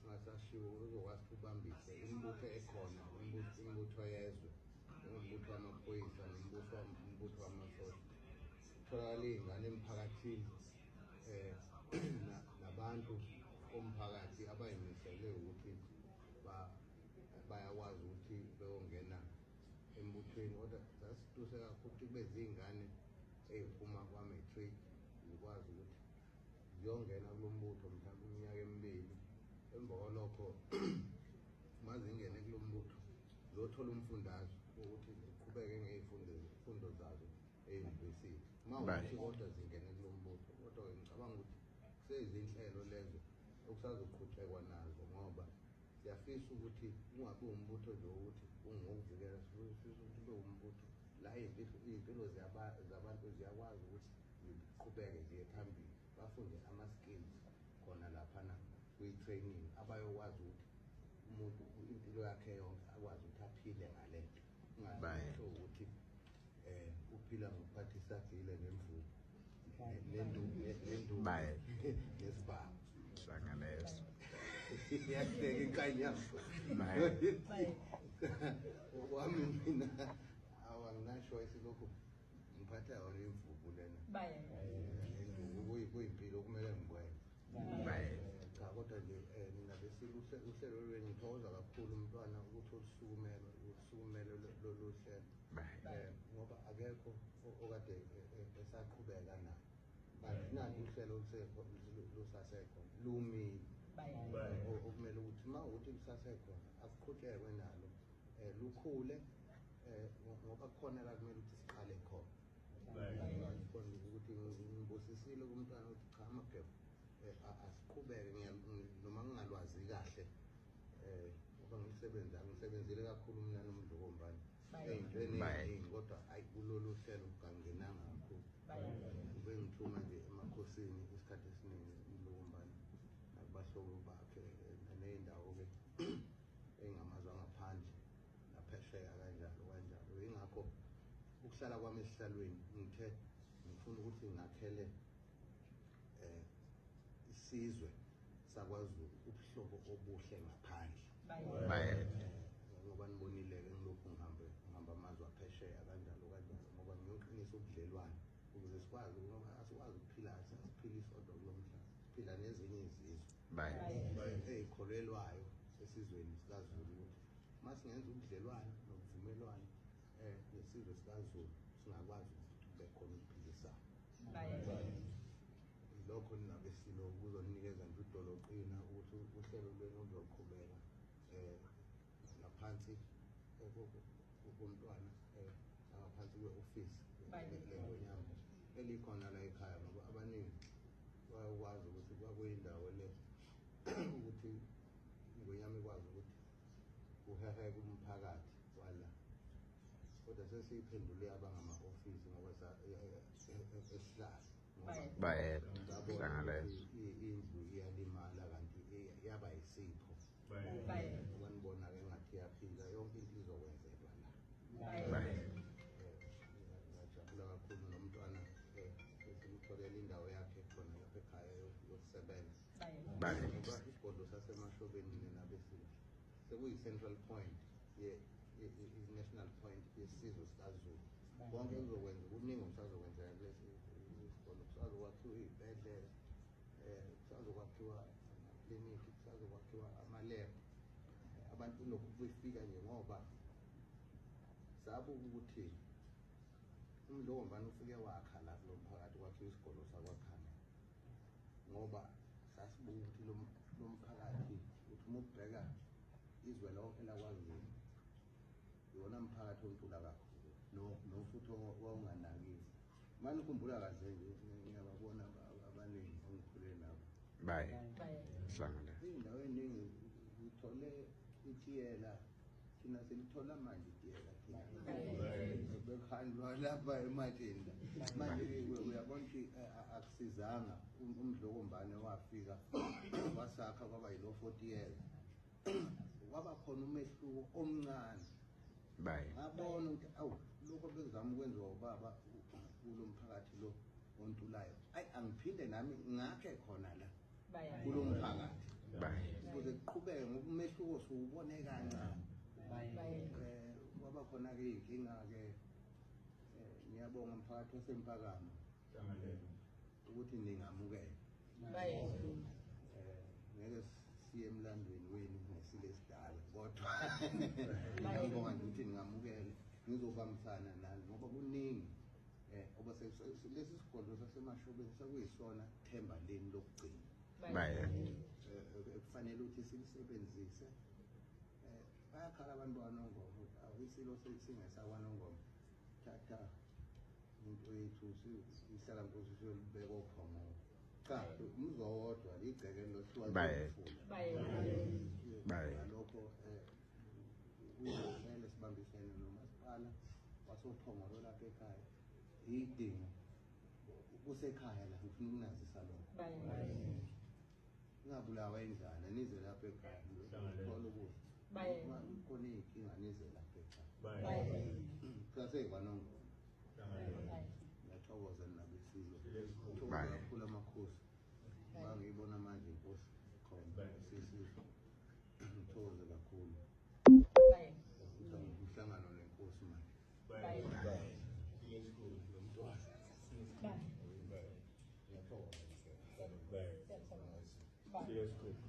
ungasashiwo uzokwazi ukuthi ubambise imibutho ekhona, imibutho yezwe, njengombutho wamaphoyisa nombuso, umbutho wamasosha. Kutholakala iy'ngane emphakathini nabantu bomphakathi abayimisele ukuthi bayakwazi ukuthi beyongena embuthweni, kodwa sasituse kakhulu ukuthi kube ziy'ngane ey'phuma kwa-matric, zikwazi ukuthi ziyongena kulo mbutho mhlawumbe iminyaka emibili. Emva kwalokho, uma zingene kulo mbutho, ziyothola umfundazo wokuthi ziqhubeke ngey'fundo zazo eyunivesithi, uma ukuthi kodwa zingene kulo mbutho. Kodwa-ke ngicabanga ukuthi kuseyizinhlelo lezo okusazoqhutshekwa nazo, ngoba siyafisa ukuthi ungabi umbutho nje wokuthi ungokuvikela, sifisa ukuthi ube umbutho la iy'mpilo zabantu ziyakwazi ukuthi ziqhubeke ziye phambili, bafunde ama-skills khona laphana kwi-training, abayokwazi ukuthi umuntu impilo yakhe yonke akwazi ukuthi aphile ngale nto, ungasho ukuthi uphila ngokuphatha isagile nemvubu nenduku nesibhamu. Hlanganeso. Iyahleka inkanyamba. Okwami mina awanginashoyisi, lokhu ngiphatha yona imvubu lena nenduku, kuyimpilo okumele ngikwenze. Cha, kodwa nje nina besilo, uhlelo lwenu ngithokoza kakhulu umntwana ukuthi olusukumele, ulusukumele lolu hlelo, ngoba akekho okade esaqhubeka nayo, but naku uhlelo lusasekhona, lumile, okumele ukuthi uma ukuthi lusasekhona akuqhutshekwe nalo, lukhule, ngoba kukhona la kumele ukuthi siqale khona. Khona ukuthi ngibusisile kumntwana ukuthi cha, Amageba, asiqhubeke, noma ngingalwazi kahle, ngoba ngisebenza ngisebenzile kakhulu mina noMdlokombane ey'ntweni ey'ningi, kodwa ayi, kulolu hlelo kangingenanga kakhulu. Ubengithuma nje emakhosini isikhathi esiningi uMdlokombane nakubahlobo bakhe, ney'ndawo-ke ey'ngamazwe angaphandle naphesheya, kanjalo kanjalo. Yingakho ukuhlala kwami esihlalweni ngithe ngifuna ukuthi ngakhele isizwe sakwaZulu ubuhlobo obuhle ngaphandle, ngoba nibonile-ke ngilokhu ngihambe ngihamba amazwe aphesheya, kanjalo kanjalo, ngoba ngiyoqinisa ubudlelwane ukuze sikwazi, ngoba asikwazi ukuphila, asiphili sodwa kulo mhlaba, siphila nezinye izizwe ey'kholelwayo esizweni sikaZulu, ukuthi uma singenza ubudlelwane nobuvumelwano nesizwe sikaZulu, singakwazi ukuthi kube khona ukuphilisana. Lokho ninabesilo kuzonikeza nje udoloqina ukuthi uhlelo lwenu luzoqhubeka ngaphansi komntwana, ngaphansi kwe-ofisi leNgonyama elikhona la ekhaya, ngoba abaningi bayakwazi ukuthi kwakuyindawo le ukuthi iNgonyama ikwazi ukuthi kuheheke umphakathi wala, kodwa sesiyiphendule abangama-ofisi ngoba esihlalo. Bayede. Ngabona Hlangalezo. ukuthi indlu iyalimala kanti yaba isipho. Ngoba nibona-ke engathi iyaphila yonke into izokwenzelwa la. Bayede. Ngiyajabula kakhulu nomntwana esimtholele indawo yakhe khona lapha ekhaya yokusebenza. Bayede. Ngoba isigodlo saseMashobeni nina beSilo sekuyi-central point i-national point yesizwe sikaZulu. Konke kuzokwenza kuningi okusazokwenzeka kulesi sigodlo, kusazokwakhiwa iy'bhedlela, kusazokwakhiwa amaklinikhi, kusazokwakhiwa ama-lab. Abantu lokhu befika nje ngoba sabuka ukuthi uMdlokombane ufike wakha la kulo mphakathi, kwakhiwa isigodlo sakwaKhane, ngoba sasibuka ukuthi lo mphakathi uthi uma ubheka izwe lonke lakwaZulu iwona mphakathi ontula kakhulu nofuthi owawunganakiwe. Manje ukhumbula kahle nje ngiyababona abaningi engikhule nabo. Bayede. Hlangalezo. Iy'ndawo ey'ningi uthole itiyela, thina silithola manje itiyela thina. Bekuhanjwa lapha ematsheni la. Manje-ke uyabona ukuthi akusizanga uMdlokombane wafika wasakha kwaba yilo 40 years. Kwaba khona umehluko omncane. Bayede. Ngabona ukuthi awu lokho bekuzama ukwenziwa ubaba kulo mphakathi lo ontulayo. Ayi angiphinde nami ngakhe khona la kulo mphakathi. Bayede. Ukuze kuqhubeke ngoba umehluko siwubone kancane. Kwaba khona-ke iy'nkinga-ke, ngiyabonga mphakathi waseMpakamo ukuthi ningamukela. Ngeke siye emlandweni wenu ngesilo esidala, kodwa ngiyabonga nje ukuthi ningamukele, ngizobambisana nani ngoba kuningi lesi sigodlo saseMashobeni sekuyisona themba leni lokugcina. Bayede. Ekufanele ukuthi silisebenzise. Bayakhala abantu bakwaNongoma ukuthi awu isilo singesakwaNongoma, thatha into yethu ihlala nkosi siyolibeka oPhongolo. Cha, umuzwa wodwa ligceke lohluka. Bayede. Bayede. Ngalokho kuyomele sibambisene nomasipala wasoPhongolo lapha ekhaya. Idingo kusekhaya la, ngifuna ukunazisa lokho. Ningabulawa indlala, nize lapha ekhaya nithola ukudla. Uma kukhona iy'nkinga nize lapha ekhaya. KwaseKwaNongoma. Ngiyathokoza nabesilo. Ngithokoza Bayede. kakhulu amakhosi. Bangiyibona manje inkosi khona sisizwe. Ngithokoze kakhulu. Umhlangano nenkosi manje. Nomntwana. Ngiyathokoza.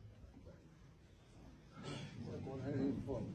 Khona uniform.